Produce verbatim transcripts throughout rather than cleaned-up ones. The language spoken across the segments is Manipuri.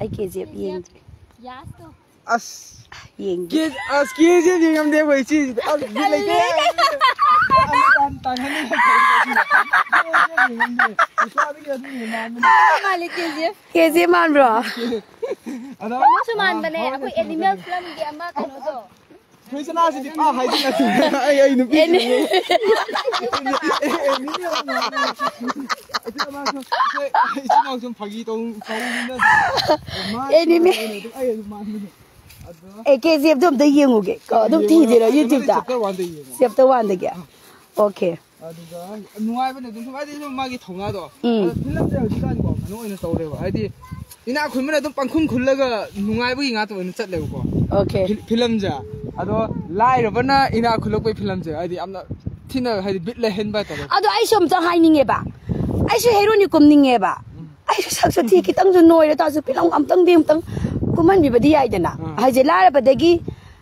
ꯑꯩ ꯀꯦ ꯖꯤ ꯑꯦꯐ ꯌꯦꯡꯗ꯭ꯔꯤ꯫ ꯌꯥꯁꯇꯣ꯫ ꯑꯁ ꯌꯦꯡꯗ꯭ꯔꯤ꯫ ꯀꯦ ꯑꯁ ꯀꯦ ꯖꯤ ꯑꯦꯐ ꯌꯦꯡꯉꯝꯗꯦ ꯑꯩꯈꯣꯏ ꯏꯆꯦꯁꯤꯗꯤ ꯑꯁ ꯕꯤꯠ ꯂꯩꯇꯦ꯫ ꯑꯁ ꯇꯥꯟ- ꯇꯥꯟꯍꯟꯅꯤꯡꯉꯛꯇ꯭ꯔꯦ꯫ ꯀꯦ ꯖꯤ ꯑꯦꯐ ꯌꯦꯡꯉꯝꯗꯦ꯫ ꯅꯨꯄꯥꯗꯒꯤ ꯑꯗꯨꯝ ꯌꯦꯡꯉꯛꯑꯕꯅꯤ꯫ ꯃꯥꯜꯂꯦ ꯀꯦ ꯖꯤ ꯑꯦꯐ꯫ ꯀꯦ ꯖꯤ ꯑꯦꯐ ꯃꯥꯟꯕ꯭ꯔꯣ? ꯑꯗꯣ ꯀꯩꯅꯣꯁꯨ ꯃꯥꯟꯕꯅꯦ ꯑꯩꯈꯣꯏ ꯑꯦꯅꯤꯃꯦꯜ ꯐꯤꯂꯝꯒꯤ ꯑꯃ ꯀꯩꯅꯣꯗꯣ꯫ ꯅꯣꯏ ꯁꯅꯥꯁꯤꯗꯤ ꯄꯥ ꯍꯥꯏꯗꯤ ꯅꯠꯇꯦ꯫ ꯑꯩ ꯑꯩ ꯅꯨꯄꯤ ꯑꯦꯅꯤ- ꯏꯆꯤꯟ ꯏꯅꯥꯎ ꯁꯨꯝ ꯐꯥꯒꯤ ꯇꯧ ꯇꯧꯅꯤꯅ꯫ ꯑꯦꯅꯤꯃꯦ꯫ ꯑꯩ ꯑꯗꯨꯝ ꯃꯥꯟꯕꯅꯦ꯫ ꯑꯗꯣ ꯑꯦ ꯀꯦ ꯖꯤ ꯑꯦꯐꯇꯣ ꯑꯝꯇ ꯌꯦꯡꯉꯨꯒꯦ ꯀꯣ, ꯑꯗꯨꯝ ꯊꯤꯗꯣꯏꯔꯣ ꯌꯨꯇ꯭ꯌꯨꯕꯇ? ꯆꯦꯞꯇꯔ ꯋꯥꯟꯗ ꯌꯦꯡꯉꯣ꯫ ꯆꯦꯞꯇꯔ ꯋꯥꯟꯗꯒꯤ꯫ ꯑꯣꯀꯦ꯫ ꯑꯗꯨꯒ ꯅꯨꯡꯉꯥꯏꯕꯅꯦ ꯑꯗꯨꯝ ꯁꯨꯝ ꯍꯥꯏꯗꯤ ꯁꯨꯝ ꯃꯥꯒꯤ ꯊꯧꯅꯥꯗꯣ꯫ ꯎꯝ꯫ ꯑꯗꯣ ꯐꯤꯂꯝꯁꯦ ꯍꯧꯖꯤꯛꯀꯥꯟꯀꯣ ꯀꯩꯅꯣ ꯑꯣꯏꯅ ꯇꯧꯔꯦꯕ ꯍꯥꯏꯗꯤ ꯏꯅꯥꯛ ꯈꯨꯟꯕꯅ ꯑꯗꯨꯝ ꯄꯪꯈꯨꯟ ꯈꯨꯜꯂꯒ ꯅꯨꯡꯉꯥꯏꯕꯒꯤ ꯉꯥꯛꯇ ꯑꯣꯏꯅ ꯆꯠꯂꯦꯕꯀꯣ꯫ ꯑꯣꯀꯦ꯫ ꯐꯤꯜ- ꯐꯤꯂꯝꯁꯦ꯫ ꯑꯗꯣ ꯂꯥꯏꯔꯕꯅ ꯏꯅꯥꯛ ꯈꯨꯜꯂꯛꯄꯒꯤ ꯐꯤꯂꯝꯁꯦ ꯍꯥꯏꯗꯤ ꯌꯥꯝꯅ ꯊꯤꯅ ꯍꯥꯏꯗꯤ ꯕꯤꯠ ꯂꯩꯍꯟꯕ ꯍꯥꯏꯇꯥꯔꯦ꯫ ꯑꯗꯣ ꯑꯩꯁꯨ ꯑꯝꯇ ꯍꯥꯏꯅꯤꯡꯉꯦꯕ, ꯑꯩꯁꯨ ꯍꯦꯔꯣꯅꯤ ꯀꯨꯝꯅꯤꯡꯉꯦꯕ꯫ ꯑꯩꯁꯨ ꯁꯛꯁꯨ ꯊꯤ, ꯈꯤꯇꯪꯁꯨ ꯅꯣꯏꯔ ꯇꯥꯔꯁꯨ ꯐꯤꯂꯝ ꯑꯝꯇꯪꯗꯤ ꯑꯝꯇꯪ ꯀꯨꯝꯍꯟꯕꯤꯕꯗꯤ ꯌꯥꯏꯗꯅ꯫ ꯎꯝ꯫ ꯍꯥꯏꯁꯦ ꯂꯥꯏꯔꯕꯗꯒꯤ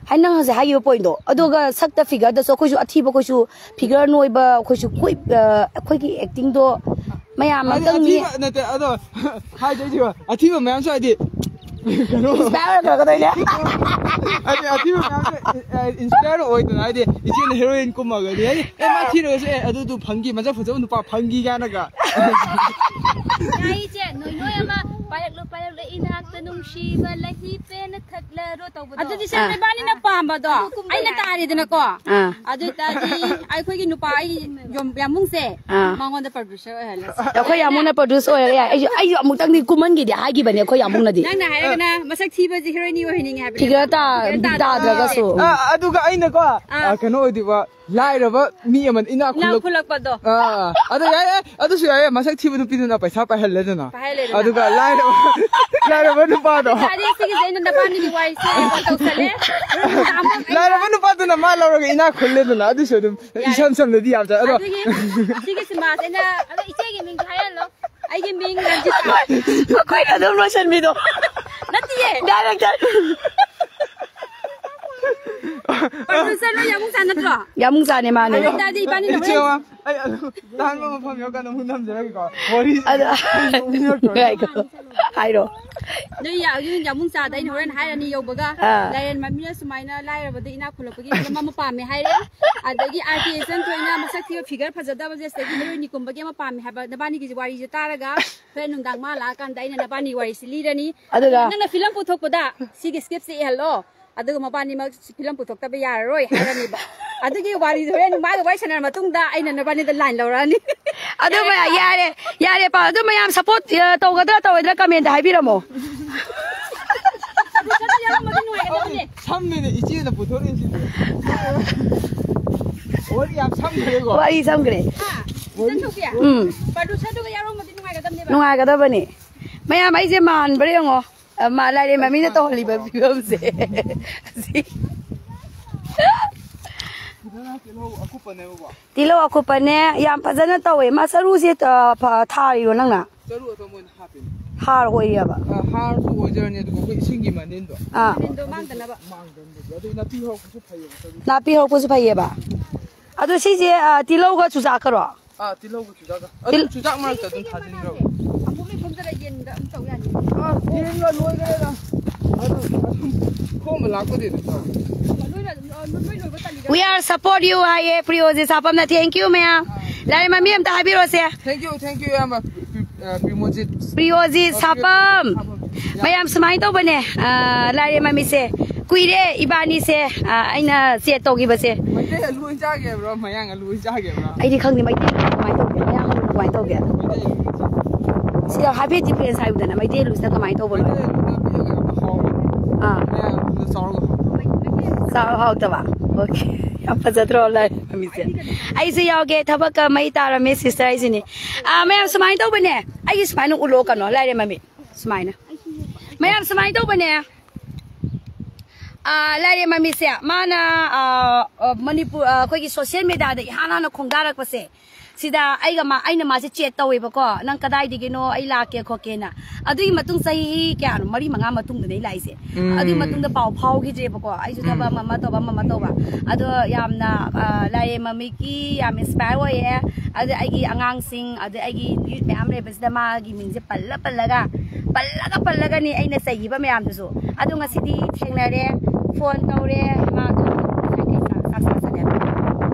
ꯍꯥꯏ ꯅꯪ ꯍꯧꯖꯤꯛ ꯍꯥꯏꯈꯤꯕ ꯄꯣꯏꯟꯗꯣ, ꯑꯗꯨꯒ ꯁꯛꯇ ꯐꯤꯒꯔꯗꯁꯨ ꯑꯩꯈꯣꯏꯁꯨ ꯑꯊꯤꯕ, ꯑꯩꯈꯣꯏꯁꯨ ꯐꯤꯒꯔ ꯅꯣꯏꯕ, ꯑꯩꯈꯣꯏꯁꯨ ꯀꯨꯏ-, ꯑ, ꯑꯩꯈꯣꯏꯒꯤ ꯑꯦꯛꯇꯤꯡꯗꯣ ꯃꯌꯥꯝ ꯍꯥꯏꯗꯤ ꯑꯝꯇꯪꯗꯤ ꯑꯊꯤꯕ ꯅꯠꯇꯦ ꯑꯗꯣ ꯍꯥꯏꯗꯣꯏꯁꯤꯕ ꯑꯊꯤꯕ ꯃꯌꯥꯝꯁꯨ ꯍꯥꯏꯗꯤ ꯀꯩꯅꯣ ꯏꯟꯁꯄꯥꯌꯔ ꯑꯣꯏꯔꯛꯀꯗꯣꯏꯅꯦ꯫ ꯍꯥꯏꯗꯤ ꯑꯊꯤꯕ ꯃꯌꯥꯝꯁꯦ ꯏꯟꯁꯄꯥꯌꯔ ꯑꯣꯏꯗꯅ ꯍꯥꯏꯗꯤ ꯏꯆꯦꯅ ꯍꯦꯔꯣꯏꯟ ꯀꯨꯝꯃꯒꯗꯤ ꯍꯥꯏꯗꯤ ꯑꯦ ꯃꯥ ꯊꯤꯔꯒꯁꯨ ꯑꯦ ꯑꯗꯨꯗꯨ ꯐꯪꯈꯤ ꯃꯁꯛ ꯐꯖꯕ ꯅꯨꯄꯥ ꯐꯪꯈꯤ ꯀꯥꯏꯅꯒ꯫ ꯌꯥꯏ ꯏꯆꯦ ꯅꯣꯏ ꯅꯣꯏ ꯑꯃ ꯄꯥꯏꯔꯛꯂꯣ ꯄꯥꯏꯔꯛꯂꯣ ꯏꯅꯥꯛꯇ ꯅꯨꯡꯁꯤꯕ ꯂꯩꯍꯤ ꯄꯦꯟꯅ ꯊꯛꯂꯔꯣ ꯇꯧꯕꯗꯣ꯫ ꯑꯗꯨꯗꯤ ꯁꯦ ꯑꯥ꯫ ꯏꯕꯥꯅꯤꯅ ꯄꯥꯝꯕꯗꯣ ꯑꯥ꯫ ꯑꯩꯅ ꯇꯥꯔꯦꯗꯅꯀꯣ꯫ ꯑꯥ꯫ ꯑꯗꯨ ꯑꯣꯏꯇꯥꯔꯗꯤ ꯑꯩꯈꯣꯏꯒꯤ ꯅꯨꯄꯥ ꯑꯩꯒꯤ ꯌꯣꯝ- ꯌꯥꯝꯕꯨꯡꯁꯦ ꯑꯥ꯫ ꯃꯉꯣꯟꯗ ꯄ꯭ꯔꯗ꯭ꯌꯨꯁꯔ ꯑꯣꯏꯍꯜꯂꯁꯤ꯫ ꯑꯩꯈꯣꯏ ꯌꯥꯝꯕꯨꯡꯅ ꯄ꯭ꯔꯗ꯭ꯌꯨꯁ ꯑꯣꯏꯔꯒ ꯌꯥꯏ꯫ ꯑꯩꯁꯨ ꯑꯩꯁꯨ ꯑꯃꯨꯛꯇꯪꯗꯤ ꯀꯨꯝꯍꯟꯈꯤꯗꯤ ꯍꯥꯏꯈꯤꯕꯅꯦ ꯑꯩꯈꯣꯏ ꯌꯥꯝꯕꯨꯡꯅꯗꯤ꯫ ꯅꯪꯅ ꯍꯥꯏꯔꯒꯅ ꯃꯁꯛ ꯊꯤꯕꯁꯤ ꯍꯦꯔꯣꯏꯅꯤ ꯑꯣꯏꯍꯟꯅꯤꯡꯉꯦ ꯍꯥꯏꯕꯅꯦ꯫ ꯐꯤꯒꯔ ꯇꯥ- ꯇꯥꯗ꯭ꯔꯒꯁꯨ꯫ ꯑ, ꯑꯗꯨꯒ ꯑꯩꯅꯀꯣ ꯑ, ꯀꯩꯅꯣ ꯑꯣꯏꯗꯣꯏꯕ ꯂꯥꯏꯔꯕ ꯃꯤ ꯑꯃꯅ ꯏꯅꯥꯛ ꯏꯅꯥꯛ ꯈꯨꯜꯂꯛ ꯈꯨꯜꯂꯛꯄꯗꯣ꯫ ꯑꯥ, ꯑꯗꯨ ꯌꯥꯏ ꯌꯥꯏ, ꯑꯗꯨꯁꯨ ꯌꯥꯏ ꯃꯁꯛ ꯊꯤꯕ ꯅꯨꯄꯤꯗꯨꯅ ꯄꯩꯁꯥ ꯄꯥꯏꯍꯜꯂꯦꯗꯅ꯫ ꯄꯥꯏꯍꯜꯂꯦꯗꯅ꯫ ꯑꯗꯨꯒ ꯂꯥꯏꯔꯕ ꯂꯥꯏꯔꯕ ꯅꯨꯄꯥꯗꯣ ꯑꯗꯨ ꯇꯥꯔꯗꯤ ꯁꯤꯒꯤꯁꯦ ꯑꯩꯅ ꯅꯄꯥꯅꯤꯒꯤ ꯋꯥꯔꯤꯁꯦ ꯔꯦꯀꯣꯔꯗ ꯇꯧꯁꯜꯂꯦ꯫ ꯑꯃꯨꯛ ꯑꯩꯅ ꯂꯥꯏꯔꯕ ꯅꯨꯄꯥꯗꯨꯅ ꯃꯥ ꯂꯧꯔꯒ ꯏꯅꯥꯛ ꯈꯨꯜꯂꯦꯗꯅ ꯑꯗꯨꯁꯨ ꯑꯗꯨꯝ ꯌꯥꯏ꯫ ꯏꯁꯝ ꯁꯝꯅꯗꯤ ꯌꯥꯝ ꯆꯥꯏ ꯑꯗꯣ꯫ ꯑꯗꯨꯒꯤ ꯁꯤꯒꯤ ꯁꯤꯃꯥꯁꯦ ꯑꯩꯅ ꯑꯗꯣ ꯏꯆꯦꯒꯤ ꯃꯤꯡꯁꯨ ꯍꯥꯏꯍꯜꯂꯣ꯫ ꯑꯩꯒꯤ ꯃꯤꯡ ꯔꯟꯖꯤꯇꯥ꯫ ꯑꯩꯈꯣꯏꯅ ꯑꯗꯨꯝ ꯂꯣꯏꯁꯟꯕꯤꯗꯣ꯫ ꯅꯠꯇꯤꯌꯦ꯫ ꯗꯥꯏꯔꯦꯛꯇꯔ꯫ ꯄ꯭ꯔꯗ꯭ꯌꯨꯁꯔ ꯅꯣꯏ ꯌꯥꯃꯨꯡꯆꯥ ꯅꯠꯇ꯭ꯔꯣ? ꯌꯥꯃꯨꯡꯆꯥꯅꯦ, ꯃꯥꯅꯦ꯫ ꯑꯗꯨ ꯑꯣꯏꯇꯥꯔꯗꯤ ꯏꯕꯥꯅꯤꯅ ꯏꯆꯦ ꯍꯣꯔꯦꯟ ꯋꯥ, ꯑꯩ ꯑꯗꯨ ꯇꯥꯍꯟꯕ ꯃꯐꯝ ꯌꯧꯔꯀꯥꯟꯗ ꯑꯃꯨꯛ ꯅꯝꯖꯔꯒꯦꯀꯣ꯫ ꯋꯥꯔꯤ ꯑꯗ ꯅꯣꯛꯅꯤꯡꯉꯛꯇ꯭ꯔꯣ? ꯉꯥꯏꯈꯣ꯫ ꯍꯥꯏꯔꯣ꯫ ꯅꯣꯏ ꯌꯥ-, ꯌꯨꯝ ꯌꯥꯃꯨꯡꯆꯥꯗ ꯑꯩꯅ ꯍꯣꯔꯦꯟ ꯍꯥꯏꯔꯅꯤ ꯌꯧꯕꯒ꯫ ꯑꯥ꯫ ꯂꯥꯏꯔꯦꯟ ꯃꯃꯤꯅ ꯁꯨꯃꯥꯏꯅ ꯂꯥꯏꯔꯕꯗ ꯏꯅꯥꯛ ꯈꯨꯜꯂꯛꯄꯒꯤ ꯐꯤꯂꯝ ꯑꯃ ꯄꯥꯝꯃꯦ ꯍꯥꯏꯔꯦ꯫ ꯑꯗꯒꯤ ꯑꯥꯔ ꯀꯦ ꯏꯆꯟꯊꯣꯏꯅ ꯃꯁꯛ ꯊꯤꯕ ꯐꯤꯒꯔ ꯐꯖꯗꯕꯁꯦ ꯁꯤꯗꯒꯤ ꯍꯦꯔꯣꯏꯟ ꯀꯨꯝꯕꯒꯤ ꯑꯃ ꯄꯥꯝꯃꯦ ꯍꯥꯏꯕ ꯅꯕꯥꯅꯤꯒꯤ ꯋꯥꯔꯤꯁꯦ ꯇꯥꯔꯒ ꯍꯣꯔꯦꯟ ꯅꯨꯡꯗꯥꯡ ꯃꯥ ꯂꯥꯛꯑꯀꯥꯟꯗ ꯑꯩꯅ ꯅꯕꯥꯅꯤ ꯋꯥꯔꯤꯁꯦ ꯂꯤꯔꯅꯤ꯫ ꯑꯗꯨꯒ ꯑꯗꯨꯒ ꯅꯪꯅ ꯐꯤꯂꯝ ꯄꯨꯊꯣꯛꯄꯗ ꯁꯤꯒꯤ ꯁ꯭ꯀ꯭ꯔꯤꯞꯁꯦ ꯏꯍꯜꯂꯣ꯫ ꯑꯗꯨꯒ ꯃꯕꯥꯅꯤꯃꯛ ꯐꯤꯂꯝ ꯄꯨꯊꯣꯛꯇꯕ ꯌꯥꯔꯔꯣꯏ ꯍꯥꯏꯔꯅꯤꯕ꯫ ꯑꯗꯨꯒꯤ ꯋꯥꯔꯤꯗꯣ ꯍꯣꯔꯦꯟ ꯃꯥꯒ ꯋꯥꯔꯤ ꯁꯥꯟꯅꯔ ꯃꯇꯨꯡꯗ ꯑꯩꯅ ꯅꯕꯥꯅꯤꯗ ꯂꯥꯏꯟ ꯂꯧꯔꯛꯑꯅꯤ꯫ ꯑꯗꯨ ꯃꯌꯥꯝ, ꯌꯥꯔꯦ, ꯌꯥꯔꯦ, ꯄꯥꯎ꯫ ꯑꯗꯨ ꯃꯌꯥꯝ ꯁꯞꯄꯣꯔꯠ, ꯑ, ꯇꯧꯒꯗ꯭ꯔꯥ ꯇꯧꯔꯣꯏꯗ꯭ꯔꯥ ꯀꯃꯦꯟꯗ ꯍꯥꯏꯕꯤꯔꯝꯃꯣ꯫ ꯄ꯭ꯔꯗ꯭ꯌꯨꯁꯔꯗ ꯌꯥꯎꯔꯝꯃꯗꯤ ꯅꯨꯡꯉꯥꯏꯒꯗꯕꯅꯦ꯫ ꯁꯝꯃꯦꯅꯦ ꯏꯆꯦꯅ ꯄꯨꯊꯣꯔꯛꯏꯁꯤꯗꯤ꯫ ꯋꯥꯔꯤ ꯌꯥꯝ ꯁꯝꯈ꯭ꯔꯦꯀꯣ꯫ ꯋꯥꯔꯤ ꯁꯝꯈ꯭ꯔꯦ꯫ ꯍꯥ? ꯏꯆꯟ ꯊꯣꯛꯄꯤ? ꯎꯝ꯫ ꯄ꯭ꯔꯗ꯭ꯌꯨꯁꯔꯗꯨꯒ ꯌꯥꯎꯔꯝꯃꯗꯤ ꯅꯨꯡꯉꯥꯏꯒꯗꯕꯅꯦꯕ꯫ ꯅꯨꯡꯉꯥꯏꯒꯗꯕꯅꯦ꯫ ꯃꯌꯥꯝ, ꯑꯩꯁꯦ ꯃꯥꯟꯕ꯭ꯔꯥ ꯌꯦꯡꯉꯣ꯫ ꯑ, ꯃꯥ ꯂꯥꯏꯔꯦꯝꯕ ꯃꯤꯅ ꯇꯧꯍꯜꯂꯤꯕ ꯐꯤꯕꯝꯁꯦ꯫ ꯑꯁꯤ꯫ ꯁꯤꯗꯅ ꯇꯤꯜꯍꯧ ꯑꯀꯨꯞꯄꯅꯦꯕꯀꯣ꯫ ꯇꯤꯜꯍꯧ ꯑꯀꯨꯞꯄꯅꯦ, ꯌꯥꯝ ꯐꯖꯅ ꯇꯧꯋꯦ꯫ ꯃꯥ ꯆꯔꯨꯁꯦ, ꯑ, ꯐ-, ꯊꯥꯔꯤꯔꯣ ꯅꯪꯅ? ꯆꯔꯨ ꯑꯗꯨꯝ ꯑꯣꯏꯅ ꯍꯥꯞꯄꯤꯅꯦ꯫ ꯍꯥꯔ ꯑꯣꯏꯌꯦꯕ? ꯑ, ꯍꯥꯔꯁꯨ ꯑꯣꯏꯖꯔꯅꯤ, ꯑꯗꯨꯒ ꯑꯩꯈꯣꯏ ꯏꯁꯤꯡꯒꯤ ꯃꯅꯤꯟꯗꯣ꯫ ꯑꯥ꯫ ꯃꯅꯤꯟꯗꯣ ꯃꯥꯡꯗꯅꯕ꯫ ꯃꯥꯡꯗꯅꯕ꯫ ꯑꯗꯨ ꯅꯥꯄꯤ ꯍꯧꯔꯛꯄꯁꯨ ꯐꯩꯌꯦꯕ ꯆꯔꯨ꯫ ꯅꯥꯄꯤ ꯍꯧꯔꯛꯄꯁꯨ ꯐꯩꯌꯦꯕ? ꯑꯗꯨ ꯁꯤꯁꯦ, ꯑ, ꯇꯤꯜꯍꯧꯒ ꯆꯨꯖꯥꯛꯀꯔꯣ? ꯑꯥ, ꯇꯤꯜꯍꯧꯒ ꯆꯨꯖꯥꯛꯀ꯫ ꯇꯤꯜ- ꯑꯗꯨꯝ ꯆꯨꯖꯥꯛ ꯃꯔꯛꯇ ꯑꯗꯨꯝ ꯊꯥꯖꯤꯟꯈ꯭ꯔꯕ꯫ ꯑꯃꯨꯛ ꯃꯤ ꯈꯣꯝꯖꯔ ꯌꯦꯟꯗ ꯑꯃꯨꯛ ꯇꯧ ꯌꯥꯅꯤ꯫ ꯑꯥ, ꯌꯦꯟꯒ ꯂꯣꯏꯈ꯭ꯔꯦꯗ꯫ ꯑꯗꯨꯝ, ꯑꯗꯨꯝ ꯈꯣꯝꯕ ꯂꯥꯛꯄꯗꯤ ꯑꯗꯨꯝ ꯇꯧꯔꯦ꯫ ꯂꯣꯏꯅ ꯑꯗꯨꯝ, ꯑ, ꯂꯣꯏ ꯂꯣꯏꯕ ꯇꯜꯂꯤꯒ꯫ We are support you ꯍꯥꯏꯌꯦ, ꯄ꯭ꯔꯤꯌꯣꯖꯤꯠ ꯁꯥꯄꯝꯅ꯫ Thank you, ꯃꯌꯥꯝ꯫ ꯂꯥꯏꯔꯦꯝꯕ ꯃꯤ ꯑꯝꯇ ꯍꯥꯏꯕꯤꯔꯣꯁꯦ꯫ Thank you, thank you, ꯏꯌꯥꯝꯕ꯫ ꯄ꯭ꯔꯤ-, ꯑ, ꯄ꯭ꯔꯤꯃꯣꯖꯤꯠ꯫ ꯄ꯭ꯔꯤꯌꯣꯖꯤꯠ ꯑ, ꯁꯥꯄꯝ꯫ ꯁꯥꯄꯝ꯫ ꯌꯥꯝ ꯃꯌꯥꯝ ꯁꯨꯃꯥꯏꯅ ꯇꯧꯕꯅꯦ, ꯑ, ꯂꯥꯏꯔꯦꯝꯕ ꯃꯤꯁꯦ꯫ ꯀꯨꯏꯔꯦ ꯏꯕꯥꯅꯤꯁꯦ, ꯑ, ꯑꯩꯅ ꯆꯦꯠ ꯇꯧꯈꯤꯕꯁꯦ꯫ ꯃꯩꯇꯩ ꯑꯂꯨ ꯑꯣꯏꯅ ꯆꯥꯒꯦ ꯍꯥꯏꯕ꯭ꯔꯣ? ꯃꯌꯥꯡ ꯑꯂꯨ ꯑꯣꯏꯅ ꯆꯥꯒꯦ ꯍꯥꯏꯕ꯭ꯔꯣ? ꯑꯩꯗꯤ ꯈꯪꯗꯦ, ꯃꯩꯇꯩ ꯑꯂꯨ ꯀꯃꯥꯏꯅ ꯇꯧꯒꯦ? ꯃꯌꯥꯡ ꯑꯂꯨ ꯀꯃꯥꯏꯅ ꯇꯧꯒꯦ? ꯃꯩꯇꯩ ꯑꯂꯨ ꯑꯣꯏꯅ ꯆꯥꯒꯦ꯫ ꯁꯤꯗ ꯍꯥꯏꯐꯦꯠ ꯗꯤꯐ꯭ꯔꯦꯟꯁ ꯍꯥꯏꯌꯨꯗꯅ, ꯃꯩꯇꯩ ꯑꯂꯨꯁꯤꯅ ꯀꯃꯥꯏꯅ ꯇꯧꯕꯅꯣ? ꯃꯩꯇꯩ ꯑꯂꯨꯅ ꯄꯤꯛꯑꯒ ꯌꯥꯝꯅ ꯍꯥꯎꯋꯦ꯫ ꯑꯥ꯫ ꯃꯌꯥꯡ ꯑꯂꯨꯅ ꯆꯥꯎꯔꯒ ꯍꯥꯎꯋꯦ꯫ ꯆꯥꯕ ꯍꯥꯎꯇꯕ? ꯑꯣꯀꯦ꯫ ꯌꯥꯝ ꯐꯖꯗ꯭ꯔꯣ ꯂꯥꯏꯔꯦꯝꯕ ꯃꯤꯁꯦ? ꯑꯩꯁꯨ ꯌꯥꯎꯒꯦ, ꯊꯕꯛꯀ ꯃꯩ ꯇꯥꯔꯝꯃꯦ, ꯁꯤꯁꯇꯔ ꯑꯩꯁꯨꯅꯦ꯫ ꯑꯥ, ꯃꯌꯥꯝ ꯁꯨꯃꯥꯏꯅ ꯇꯧꯕꯅꯦ, ꯑꯩꯒꯤ ꯁꯨꯃꯥꯏꯅ ꯎꯠꯂꯣ ꯀꯩꯅꯣ, ꯂꯥꯏꯔꯦꯝꯕ ꯃꯤ꯫ ꯁꯨꯃꯥꯏꯅ꯫ ꯃꯌꯥꯝ ꯁꯨꯃꯥꯏꯅ ꯇꯧꯕꯅꯦ꯫ ꯑꯥ, ꯂꯥꯏꯔꯦꯝꯕ ꯃꯤꯁꯦ, ꯃꯥꯅ, ꯑꯥ, ꯑꯥ, ꯃꯅꯤꯄꯨꯔ, ꯑꯥ, ꯑꯩꯈꯣꯏꯒꯤ ꯁꯣꯁꯤꯌꯦꯜ ꯃꯦꯗꯤꯌꯥꯗ ꯏꯍꯥꯟ ꯍꯥꯟꯅ ꯈꯣꯡꯗꯥꯔꯛꯄꯁꯦ, ꯁꯤꯗ ꯑꯩꯒ ꯃꯥ ꯑꯩꯅ ꯃꯥꯁꯦ ꯆꯦꯠ ꯇꯧꯋꯦꯕꯀꯣ, "ꯅꯪ ꯀꯗꯥꯏꯗꯒꯤꯅꯣ? ꯑꯩ ꯂꯥꯛꯀꯦ ꯈꯣꯠꯀꯦꯅ"꯫ ꯑꯗꯨꯒꯤ ꯃꯇꯨꯡ ꯆꯍꯤ ꯀꯌꯥꯅꯣ, ꯃꯔꯤ ꯃꯉꯥ ꯃꯇꯨꯡꯗꯅꯦ ꯑꯩ ꯂꯥꯛꯏꯁꯦ꯫ ꯎꯝ꯫ ꯑꯗꯨꯒꯤ ꯃꯇꯨꯡꯗ ꯄꯥꯎ ꯐꯥꯎꯈꯤꯗ꯭ꯔꯦꯕꯀꯣ꯫ ꯑꯩꯁꯨ ꯊꯕꯛ ꯎꯝ꯫ ꯑꯃ ꯑꯃ ꯇꯧꯕ, ꯑꯃ ꯑꯃ ꯇꯧꯕ꯫ ꯑꯗꯣ ꯌꯥꯝꯅ, ꯑ, ꯂꯥꯏꯔꯦꯝꯕ ꯃꯤꯀꯤ ꯌꯥꯝ inspire ꯑꯣꯏꯌꯦ꯫ ꯑꯗ ꯑꯩꯒꯤ ꯑꯉꯥꯡꯁꯤꯡ, ꯑꯗ ꯑꯩꯒꯤ youth ꯃꯌꯥꯝ ꯂꯩꯕꯁꯤꯗ ꯃꯥꯒꯤ ꯃꯤꯡꯁꯦ ꯄꯜꯂ ꯄꯜꯂꯒ, ꯄꯜꯂꯒ ꯄꯜꯂꯒꯅꯤ ꯑꯩꯅ ꯆꯩꯈꯤꯕ ꯃꯌꯥꯝꯗꯨꯁꯨ꯫ ꯑꯗꯣ ꯉꯁꯤꯗꯤ ꯊꯦꯡꯅꯔꯦ, ꯐꯣꯟ ꯇꯧꯔꯦ, ꯃꯥꯗꯣ ꯉꯁꯥꯏ ꯀꯩ ꯆꯥ-, ꯆꯥꯛ ꯆꯥ ꯆꯠꯂꯦ ꯍꯥꯏꯕ?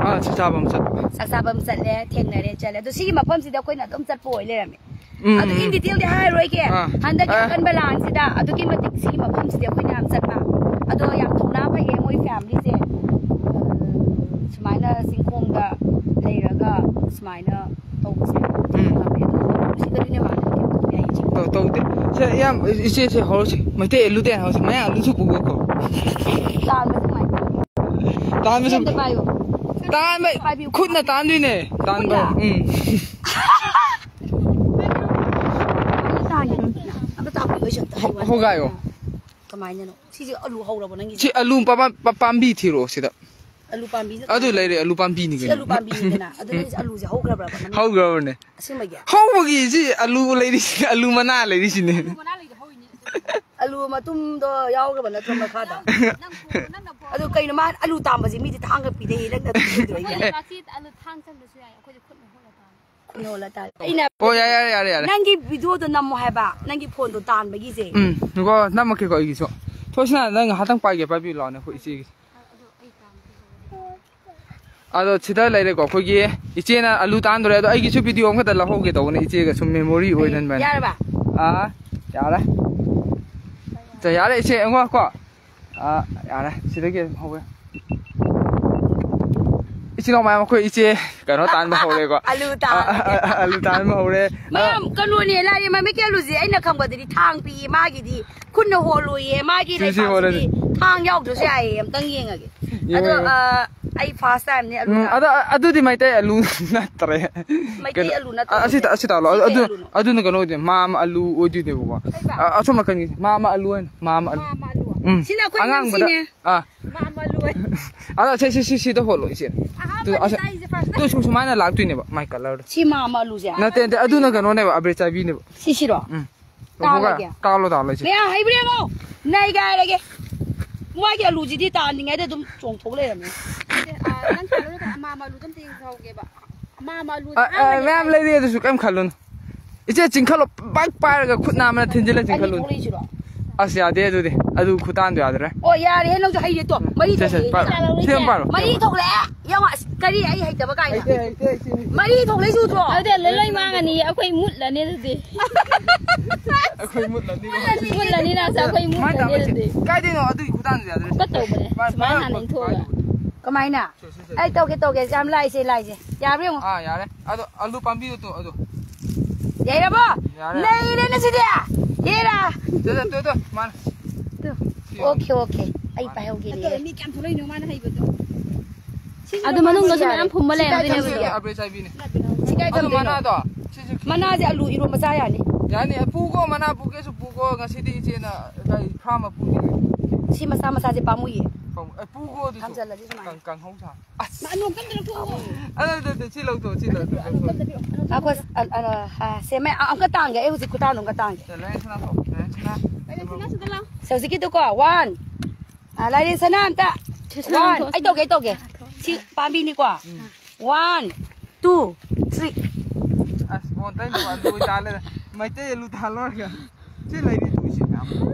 ꯑꯥ, ꯆꯥꯛ ꯆꯥꯕ ꯑꯃ ꯆꯠꯄ꯫ ꯆꯥꯛ ꯆꯥꯕ ꯑꯃ ꯆꯠꯂꯦ, ꯊꯦꯡꯅꯔꯦ, ꯆꯠꯂꯦ꯫ ꯑꯗꯣ ꯁꯤꯒꯤ ꯃꯐꯝꯁꯤꯗ ꯑꯩꯈꯣꯏꯅ ꯑꯗꯨꯝ ꯆꯠꯄ ꯑꯣꯏ ꯂꯩꯔꯝꯃꯦ꯫ ꯎꯝ, ꯑꯗꯨ ꯎꯝ, in ꯎꯝ꯫ Detailꯗꯤ ꯍꯥꯏꯔꯣꯏꯒꯦ꯫ ꯑꯥ꯫ ꯍꯟꯗꯛꯀꯤ ꯑꯥ꯫ ꯑꯀꯟꯕ ꯂꯥꯟꯁꯤꯗ ꯑꯗꯨꯛꯀꯤ ꯃꯇꯤꯛ ꯁꯤꯒꯤ ꯃꯐꯝꯁꯤꯗ ꯑꯩꯈꯣꯏꯅ ꯌꯥꯝ ꯆꯠꯄ꯫ ꯑꯗꯣ ꯌꯥꯝ ꯊꯧꯅꯥ ꯐꯩꯌꯦ ꯃꯣꯏ familyꯁꯦ꯫ ꯁꯨꯃꯥꯏꯅ ꯆꯤꯡꯈꯣꯡꯗ ꯂꯩꯔꯒ ꯁꯨꯃꯥꯏꯅ ꯇꯧꯕꯁꯦ꯫ ꯎꯝ꯫ ꯉꯝꯃꯦ꯫ ꯑꯗꯣ ꯁꯤꯗꯗꯤꯅꯦ ꯃꯥ ꯇꯧꯕ ꯌꯥꯏ ꯆꯤꯡ꯫ ꯇꯧ-, ꯇꯧꯗꯦ꯫ ꯁꯦ, ꯏꯌꯥꯝ-, ꯏꯆꯦꯁꯦ ꯍꯧꯔꯁꯤ꯫ ꯃꯩꯇꯩ ꯑꯂꯨꯗꯤ ꯍꯧꯔꯁꯤ꯫ ꯃꯌꯥꯡ ꯑꯂꯨꯁꯨ ꯄꯨꯒꯣꯀꯣ꯫ ꯇꯥꯟꯕ ꯅꯨꯡꯉꯥꯏꯇꯦ꯫ ꯇꯥꯟꯕꯁꯨ ꯁꯦꯝꯗ ꯄꯥꯏꯌꯨ꯫ ꯇꯥꯟꯕ ꯄꯥꯏꯕꯤꯌꯨ꯫ ꯈꯨꯠꯅ ꯇꯥꯟꯗꯣꯏꯅꯦ꯫ ꯇꯥꯟꯕ꯫ ꯈꯨꯠꯅ? ꯎꯝ꯫ ꯑꯝꯇ ꯇꯥꯟꯒꯦ꯫ ꯑꯝꯇ ꯇꯥꯟꯕꯤꯌꯨ, ꯑꯩꯁꯨ ꯑꯝꯇ ꯍꯥꯏꯌꯨ꯫ ꯍꯣꯒꯥꯏꯌꯣ꯫ ꯀꯃꯥꯏꯅꯅꯣ? ꯁꯤꯁꯦ ꯑꯂꯨ ꯍꯧꯔꯕꯣ ꯅꯪꯒꯤꯁꯦ? ꯁꯤ ꯑꯂꯨ ꯄꯥꯝ-, ꯄꯥ-, ꯄꯥꯝꯕꯤ ꯊꯤꯔꯛꯑꯣ ꯁꯤꯗ꯫ ꯑꯂꯨ ꯄꯥꯝꯕꯤꯁꯦ ꯑꯗꯨ ꯂꯩꯔꯦ, ꯑꯂꯨ ꯄꯥꯝꯕꯤꯅꯤ ꯁꯤ ꯀꯩꯅꯣ꯫ ꯑꯂꯨ ꯄꯥꯝꯕꯤꯅꯤꯗꯅ꯫ ꯑꯗꯨ ꯅꯪꯒꯤꯁꯦ ꯑꯂꯨꯁꯦ ꯍꯧꯈ꯭ꯔꯕ꯭ꯔꯕ ꯅꯪꯒꯤ? ꯍꯧꯈ꯭ꯔꯕꯅꯦ꯫ ꯑꯁꯦꯡꯕꯒꯤ? ꯍꯧꯕꯒꯤ ꯁꯤ ꯑꯂꯨ ꯂꯩꯔꯤꯁꯤ, ꯑꯂꯨ ꯃꯅꯥ ꯂꯩꯔꯤꯁꯤꯅꯦ꯫ ꯑꯂꯨ ꯃꯇꯨꯝꯗꯣ ꯌꯥꯎꯈ꯭ꯔꯕ ꯅꯠꯇ꯭ꯔꯣ ꯃꯈꯥꯗ? ꯅꯪ ꯄꯨ-, ꯅꯪꯅ ꯄꯨ-, ꯑꯗꯨ ꯀꯩꯅꯣ ꯃꯥ ꯑꯂꯨ ꯇꯥꯟꯕꯁꯦ ꯃꯤꯗꯤ ꯊꯥꯡꯒ ꯄꯤꯗꯩ, ꯅꯪꯅ ꯑꯗꯨꯝ ꯄꯨꯗꯣꯏꯅꯦ꯫ ꯑꯩꯈꯣꯏꯗꯤ ꯉꯁꯤ ꯑꯂꯨ ꯊꯥꯡ ꯆꯟꯕꯁꯨ ꯌꯥꯏ, ꯑꯩꯈꯣꯏꯗꯤ ꯈꯨꯠꯅ ꯍꯣꯠꯂ ꯇꯥꯜꯂꯦ꯫ ꯈꯨꯠꯅ ꯍꯣꯠꯂ ꯇꯥꯜꯂꯦ꯫ ꯑꯩꯅ ꯑꯣ, ꯌꯥꯔꯦ, ꯌꯥꯔꯦ, ꯌꯥꯔꯦ, ꯌꯥꯔꯦ꯫ ꯅꯪꯒꯤ videoꯗꯣ ꯅꯝꯃꯣ ꯍꯥꯏꯕ, ꯅꯪꯒꯤ phoneꯗꯣ ꯇꯥꯟꯕꯒꯤꯁꯦ꯫ ꯎꯝ, ꯉꯥꯏꯈꯣ, ꯅꯝꯃꯛꯀꯦꯀꯣ ꯑꯩꯒꯤꯁꯨ꯫ ꯊꯣꯏꯁꯅꯥ, ꯅꯪ ꯉꯥꯏꯍꯥꯛꯇꯪ ꯄꯥꯏꯒꯦ, ꯄꯥꯏꯕꯤꯌꯨ ꯂꯥꯎꯅꯦ, ꯑꯩꯈꯣꯏ ꯏꯆꯦꯒꯤ꯫ ꯑꯗꯣ ꯁꯤꯗ ꯂꯩꯔꯦꯀꯣ, ꯑꯩꯈꯣꯏꯒꯤ ꯏꯆꯦꯅ ꯑꯂꯨ ꯇꯥꯟꯗꯣꯔꯦ꯫ ꯑꯗꯣ ꯑꯩꯒꯤꯁꯨ video ꯑꯃꯈꯛꯇ ꯂꯧꯍꯧꯒꯦ ꯇꯧꯕꯅꯦ, ꯏꯆꯦꯒ ꯁꯨꯝ memory ꯑꯣꯏꯅꯕꯅꯦ꯫ ꯌꯥꯔꯕ? ꯑꯥ, ꯌꯥꯔꯦ꯫ ꯆ-, ꯌꯥꯔꯦ ꯏꯆꯦ, ꯑꯩꯉꯣꯟ ꯀꯣ꯫ ꯑꯥ, ꯌꯥꯔꯦ, ꯁꯤꯗꯒꯤ ꯑꯗꯨꯝ ꯍꯧꯋꯦ꯫ ꯏꯆꯤꯜ ꯏꯅꯥꯎ ꯃꯌꯥꯝ, ꯑꯩꯈꯣꯏ ꯏꯆꯦ ꯀꯩꯅꯣ ꯇꯥꯟꯕ ꯍꯧꯔꯦꯀꯣ꯫ ꯑꯂꯨ ꯇꯥꯟꯕ꯫ ꯑꯥ, ꯑꯥ, ꯑꯥ, ꯑꯂꯨ ꯇꯥꯟꯕ ꯍꯧꯔꯦ꯫ ꯑꯥ꯫ ꯃꯌꯥꯝ, ꯀꯩꯅꯣꯅꯦ, ꯂꯥꯏꯔꯦꯝꯕ ꯃꯤꯀꯤ ꯑꯂꯨꯁꯦ ꯑꯩꯅ ꯈꯪꯕꯗꯗꯤ ꯊꯥꯡ ꯄꯤꯌꯦ ꯃꯥꯒꯤꯗꯤ꯫ ꯈꯨꯠꯅ ꯍꯣꯜꯂꯣꯏꯌꯦ꯫ ꯃꯥꯒꯤ ꯁꯤ, ꯁꯤ ꯂꯩꯕꯥꯛꯁꯤꯗꯤ ꯍꯣꯜꯂꯗꯤ꯫ ꯊꯥꯡ ꯌꯥꯎꯗ꯭ꯔꯁꯨ ꯌꯥꯏꯌꯦ꯫ ꯑꯝꯇꯪ ꯌꯦꯡꯉꯒꯦ꯫ ꯌꯦꯡꯉꯣ, ꯑꯗꯣ, ꯌꯦꯡꯉꯣ꯫ ꯑ, ꯑꯩ first timeꯅꯦ ꯑꯂꯨ ꯎꯝ, ꯊꯥꯡ-, ꯑꯗꯣ, ꯑ-, ꯑꯗꯨꯗꯤ ꯃꯩꯇꯩ ꯑꯂꯨ ꯅꯠꯇ꯭ꯔꯦ꯫ ꯃꯩꯇꯩ ꯀꯩꯅꯣ, ꯑꯂꯨ ꯅꯠꯇꯕ ꯑ-, ꯑꯁꯤ ꯁꯤꯗꯤ꯫ ꯇ-, ꯑꯁꯤ ꯇꯥꯛꯂꯣ꯫ ꯁꯤ ꯑꯗꯨ, ꯀꯩ ꯑꯗꯨ, ꯑꯂꯨꯅꯣ? ꯑꯗꯨꯅ ꯀꯩꯅꯣ ꯑꯣꯏꯗꯣꯏꯅꯦ, ꯃꯥꯝ ꯑꯂꯨ ꯑꯣꯏꯗꯣꯏꯅꯦꯕꯀꯣ꯫ ꯀꯩꯕ? ꯑ-, ꯑꯁꯣꯝ ꯅꯥꯀꯟꯒꯤ ꯃꯥꯝ ꯑꯂꯨ ꯍꯥꯏꯅ, ꯃꯥꯝ ꯑꯂꯨ꯫ ꯃꯥꯝ ꯑꯂꯨ꯫ ꯎꯝ꯫ ꯁꯤꯅ ꯑꯩꯈꯣꯏ ꯑꯉꯥꯡꯕꯗ꯫ ꯏꯅꯝꯁꯤꯅꯦ꯫ ꯑꯥ꯫ ꯃꯥꯝ ꯑꯂꯨ ꯍꯥꯏꯅ꯫ ꯑꯗꯣ ꯁꯤ, ꯁꯤ, ꯁꯤ, ꯁꯤꯗ ꯍꯣꯜꯂꯣ, ꯏꯆꯦ꯫ ꯑꯍꯥꯟꯕꯅꯦ ꯑꯗꯨ ꯑꯁ-, ꯇꯥꯏꯁꯦ, first ꯇꯨ ꯁꯨ-, ꯁꯨꯃꯥꯏꯅ ꯂꯥꯛꯇꯣꯏꯅꯦꯕ, ꯃꯥꯏ ꯀꯂꯔꯗꯣ꯫ ꯁꯤ ꯃꯥ ꯑꯃ ꯑꯂꯨꯁꯦ? ꯅꯠꯇꯦ, ꯅꯠꯇꯦ, ꯑꯗꯨꯅ ꯀꯩꯅꯣꯅꯦꯕ, ꯑꯕ꯭ꯔꯦ ꯆꯥꯏꯕꯤꯅꯦꯕ꯫ ꯁꯤꯁꯤꯔꯣ? ꯎꯝ꯫ ꯇꯥꯜꯂꯒꯦ꯫ ꯀꯥꯛꯂꯣ, ꯇꯥꯜꯂꯣ, ꯏꯆꯦ꯫ ꯃꯌꯥ ꯍꯩꯕ꯭ꯔꯥ ꯌꯦꯡꯉꯣ꯫ ꯅꯩꯒꯥꯏꯔꯒꯦ꯫ ꯃꯥꯒꯤ ꯑꯂꯨꯁꯤꯗꯤ ꯇꯥꯟꯅꯤꯡꯉꯥꯏꯗ ꯑꯗꯨꯝ ꯆꯣꯡꯊꯣꯛ ꯂꯩꯔꯝꯃꯦ꯫ ꯅꯠꯇꯦ, ꯑ, ꯅꯪ ꯇꯥꯜꯂꯣ, ꯅꯠꯇꯦ, ꯑꯃ, ꯑꯃ ꯑꯂꯨꯗꯣ ꯑꯝꯇ ꯌꯦꯡꯍꯧꯒꯦꯕ꯫ ꯑꯃ, ꯑꯃ ꯑꯂꯨꯗꯣ ꯑ, ꯑ, ꯑꯍꯥꯟꯕꯅꯦ꯫ ꯃꯌꯥꯝ ꯂꯩꯔꯤ, ꯑꯗꯨꯁꯨ ꯀꯩꯝ ꯈꯜꯂꯨꯅꯨ꯫ ꯏꯆꯦ, ꯆꯤꯡꯈꯠꯂꯣ, ꯄꯥꯛ ꯄꯥꯏꯔꯒ ꯈꯨꯠ ꯅꯥꯝꯃꯅ ꯊꯤꯟꯖꯤꯜꯂ ꯑꯅꯤ ꯆꯤꯡꯈꯠꯂꯨꯅꯦ꯫ ꯊꯣꯛꯂꯛꯏꯁꯤꯔꯣ? ꯑꯁ, ꯌꯥꯗꯦ ꯑꯗꯨꯗꯤ꯫ ꯑꯗꯨ ꯈꯨꯇꯥꯟꯗꯣ ꯌꯥꯗ꯭ꯔꯦ꯫ ꯑꯣ, ꯌꯥꯔꯦꯍꯦ, ꯅꯪꯁꯨ ꯍꯩꯔꯦ ꯇꯣ꯫ ꯃꯔꯤ ꯁꯦ, ꯁꯦ, ꯊꯣꯛꯂꯛꯑꯦ꯫ ꯄꯥꯏꯔꯣ꯫ ꯁꯤ ꯑꯃ ꯄꯥꯏꯔꯣ꯫ ꯃꯔꯤ ꯊꯣꯛꯂꯛꯑꯦ꯫ ꯌꯦꯡꯉꯣ, ꯑꯁ, ꯀꯔꯤ ꯑꯩ ꯍꯩꯇꯕ ꯀꯥꯏꯅ? ꯍꯩꯇꯦ, ꯍꯩꯇꯦ, ꯍꯩꯇꯦ꯫ ꯃꯔꯤ ꯊꯣꯛꯂꯛꯏꯁꯦ ꯎꯗ꯭ꯔꯣ? ꯑꯗꯨꯗꯤ ꯂꯣꯏ ꯃꯥꯡꯉꯅꯤ, ꯑꯩꯈꯣꯏ ꯃꯨꯠꯂꯅꯤ ꯑꯗꯨꯗꯤ꯫ ꯑꯩꯈꯣꯏ ꯃꯨꯠꯂꯅꯤ꯫ ꯃꯨꯠꯂꯅꯤ, ꯅꯪꯁꯨ ꯑꯩꯈꯣꯏ ꯁꯨꯃꯥꯏꯅ ꯃꯨꯠꯂꯅꯤ ꯇꯧꯔꯁꯦ꯫ ꯑꯗꯨꯗꯤ꯫ ꯀꯥꯏꯗꯩꯅꯣ ꯑꯗꯨꯒꯤ ꯈꯨꯇꯥꯟꯗꯣ ꯌꯥꯗ꯭ꯔꯦ? ꯈꯨꯀꯠ ꯇꯧꯕꯅꯦ꯫ ꯁꯨꯃꯥꯏꯅ ꯁꯨꯃꯥꯏꯅ ꯍꯥꯟꯅ ꯄꯥꯏꯔꯣ, ꯏꯟꯊꯣꯛꯑꯒ꯫ ꯄꯥꯏꯔꯣ꯫ ꯀꯃꯥꯏꯅ? ꯁꯦ, ꯁꯦ, ꯁꯦ, ꯑꯩ ꯁꯦ꯫ ꯇꯧꯒꯦ, ꯇꯧꯒꯦ꯫ ꯌꯥꯝ ꯂꯥꯏꯁꯦ, ꯂꯥꯏꯁꯦ꯫ ꯌꯥꯕ꯭ꯔꯥ ꯌꯦꯡꯉꯣ꯫ ꯑꯥ, ꯌꯥꯔꯦ꯫ ꯑꯗꯣ ꯑꯂꯨ ꯄꯥꯝꯕꯤꯗꯣ ꯇꯣ, ꯑꯗꯣ꯫ ꯌꯥꯏꯔꯕꯣ? ꯌꯥꯔꯦ꯫ ꯅꯩꯔꯦꯅꯦ ꯁꯤꯗꯤ꯫ ꯍꯦꯔꯥ꯫ ꯇꯣ, ꯇꯣ, ꯇꯣ, ꯇꯣ, ꯃꯥꯅ꯫ ꯇꯨ꯫ ꯁꯤ ꯑꯣꯀꯦ, ꯑꯣꯀꯦ꯫ ꯑꯩ ꯃꯥꯅ꯫ ꯄꯥꯏꯍꯧꯒꯦꯅꯦ꯫ ꯑꯗꯣ ꯃꯤ ꯀꯌꯥꯝ ꯊꯣꯛꯂꯛꯏꯅꯣ ꯃꯥꯅ ꯍꯩꯕꯗꯣ? ꯁꯤꯁꯨ ꯑꯗꯨ ꯃꯅꯨꯡꯗꯁꯨ ꯌꯥꯔꯦ꯫ ꯃꯌꯥꯝ ꯐꯨꯝꯕ ꯁꯤ ꯂꯩꯔꯝꯗꯣꯏꯅꯦꯕ ꯀꯥꯏ ꯑꯗꯣ꯫ ꯊꯝꯗꯣꯏꯅꯣ? ꯑꯕ꯭ꯔꯦ ꯆꯥꯏꯕꯤꯅꯦ꯫ ꯁꯤ ꯀꯥꯏ ꯑꯗꯣ ꯊꯝꯗꯣꯏꯅꯣ? ꯃꯅꯥꯗꯣ, ꯁꯤꯁꯨ ꯃꯅꯥꯁꯦ ꯑꯂꯨ ꯏꯔꯣꯝꯕ ꯆꯥ ꯌꯥꯅꯤ꯫ ꯌꯥꯅꯤ꯫ ꯄꯨꯒꯣ, ꯃꯅꯥ ꯄꯨꯒꯦꯁꯨ ꯄꯨꯒꯣ꯫ ꯉꯁꯤꯗꯤ ꯏꯆꯦꯅ ꯀꯔꯤ ꯐꯥꯔꯝ ꯑꯃ ꯄꯨꯒꯦ꯫ ꯁꯤ ꯃꯆꯥ ꯃꯆꯥꯁꯦ ꯄꯥꯝꯃꯨꯏꯌꯦ꯫ ꯄꯥꯝꯃꯨ-, ꯑꯦ, ꯄꯨꯒꯣ ꯑꯗꯨꯁꯨ꯫ ꯊꯝꯖꯜꯂꯁꯤ ꯁꯨꯃꯥꯏꯅ꯫ ꯀꯪ-, ꯀꯪꯍꯧ ꯁꯥ꯫ ꯑꯁ꯫ ꯑꯅꯣꯛ ꯀꯟꯗꯅ ꯄꯨꯒꯣ꯫ ꯑꯗꯨ, ꯑꯗꯨ, ꯑꯗꯨ, ꯁꯤ ꯂꯧꯊꯣꯛ, ꯁꯤ ꯂꯧꯊꯣꯛ, ꯂꯧꯊꯣꯛ꯫ ꯑꯩꯈꯣꯏ, ꯑ, ꯑ, ꯑ, ꯁꯦ, ꯃꯩ ꯑꯃꯨꯛꯀ ꯇꯥꯡꯒꯦ꯫ ꯑꯩ ꯍꯧꯖꯤꯛ ꯈꯨꯇꯥꯡ ꯑꯃꯨꯛꯀ ꯇꯥꯡꯒꯦ꯫ ꯁꯦ, ꯂꯥꯏꯔꯦꯟ ꯁꯅꯥ ꯊꯣꯛ, ꯂꯥꯏꯔꯦꯟ ꯁꯅꯥ꯫ ꯂꯥꯏꯔꯦꯟ ꯁꯅꯥ ꯁꯤꯗ ꯂꯥꯎ꯫ ꯁꯦ, ꯍꯧꯖꯤꯛꯀꯤꯗꯨꯀꯣ, ꯋꯥꯟ꯫ ꯑ, ꯂꯥꯏꯔꯦꯟ ꯁꯅꯥ ꯑꯝꯇ꯫ ꯁꯦ, ꯁꯅꯥ ꯋꯥꯟ꯫ ꯊꯣꯛ꯫ ꯑꯩ ꯇꯧꯒꯦ, ꯑꯩ ꯇꯧꯒꯦ꯫ ꯁꯤ ꯄꯥꯝꯕꯤꯅꯤꯀꯣ꯫ ꯎꯝ꯫ One, two, three. ꯑꯁ, ꯐꯣꯟ ꯇꯩꯅꯕ ꯑꯂꯨ ꯑꯣꯏ ꯇꯥ ꯂꯩꯔꯦ꯫ ꯃꯩꯇꯩ ꯑꯂꯨ ꯊꯥꯜꯂꯨꯔꯒ꯫ ꯁꯤ ꯂꯩꯔꯤ ꯇꯨ ꯏꯁꯤꯡ ꯃꯌꯥꯝ꯫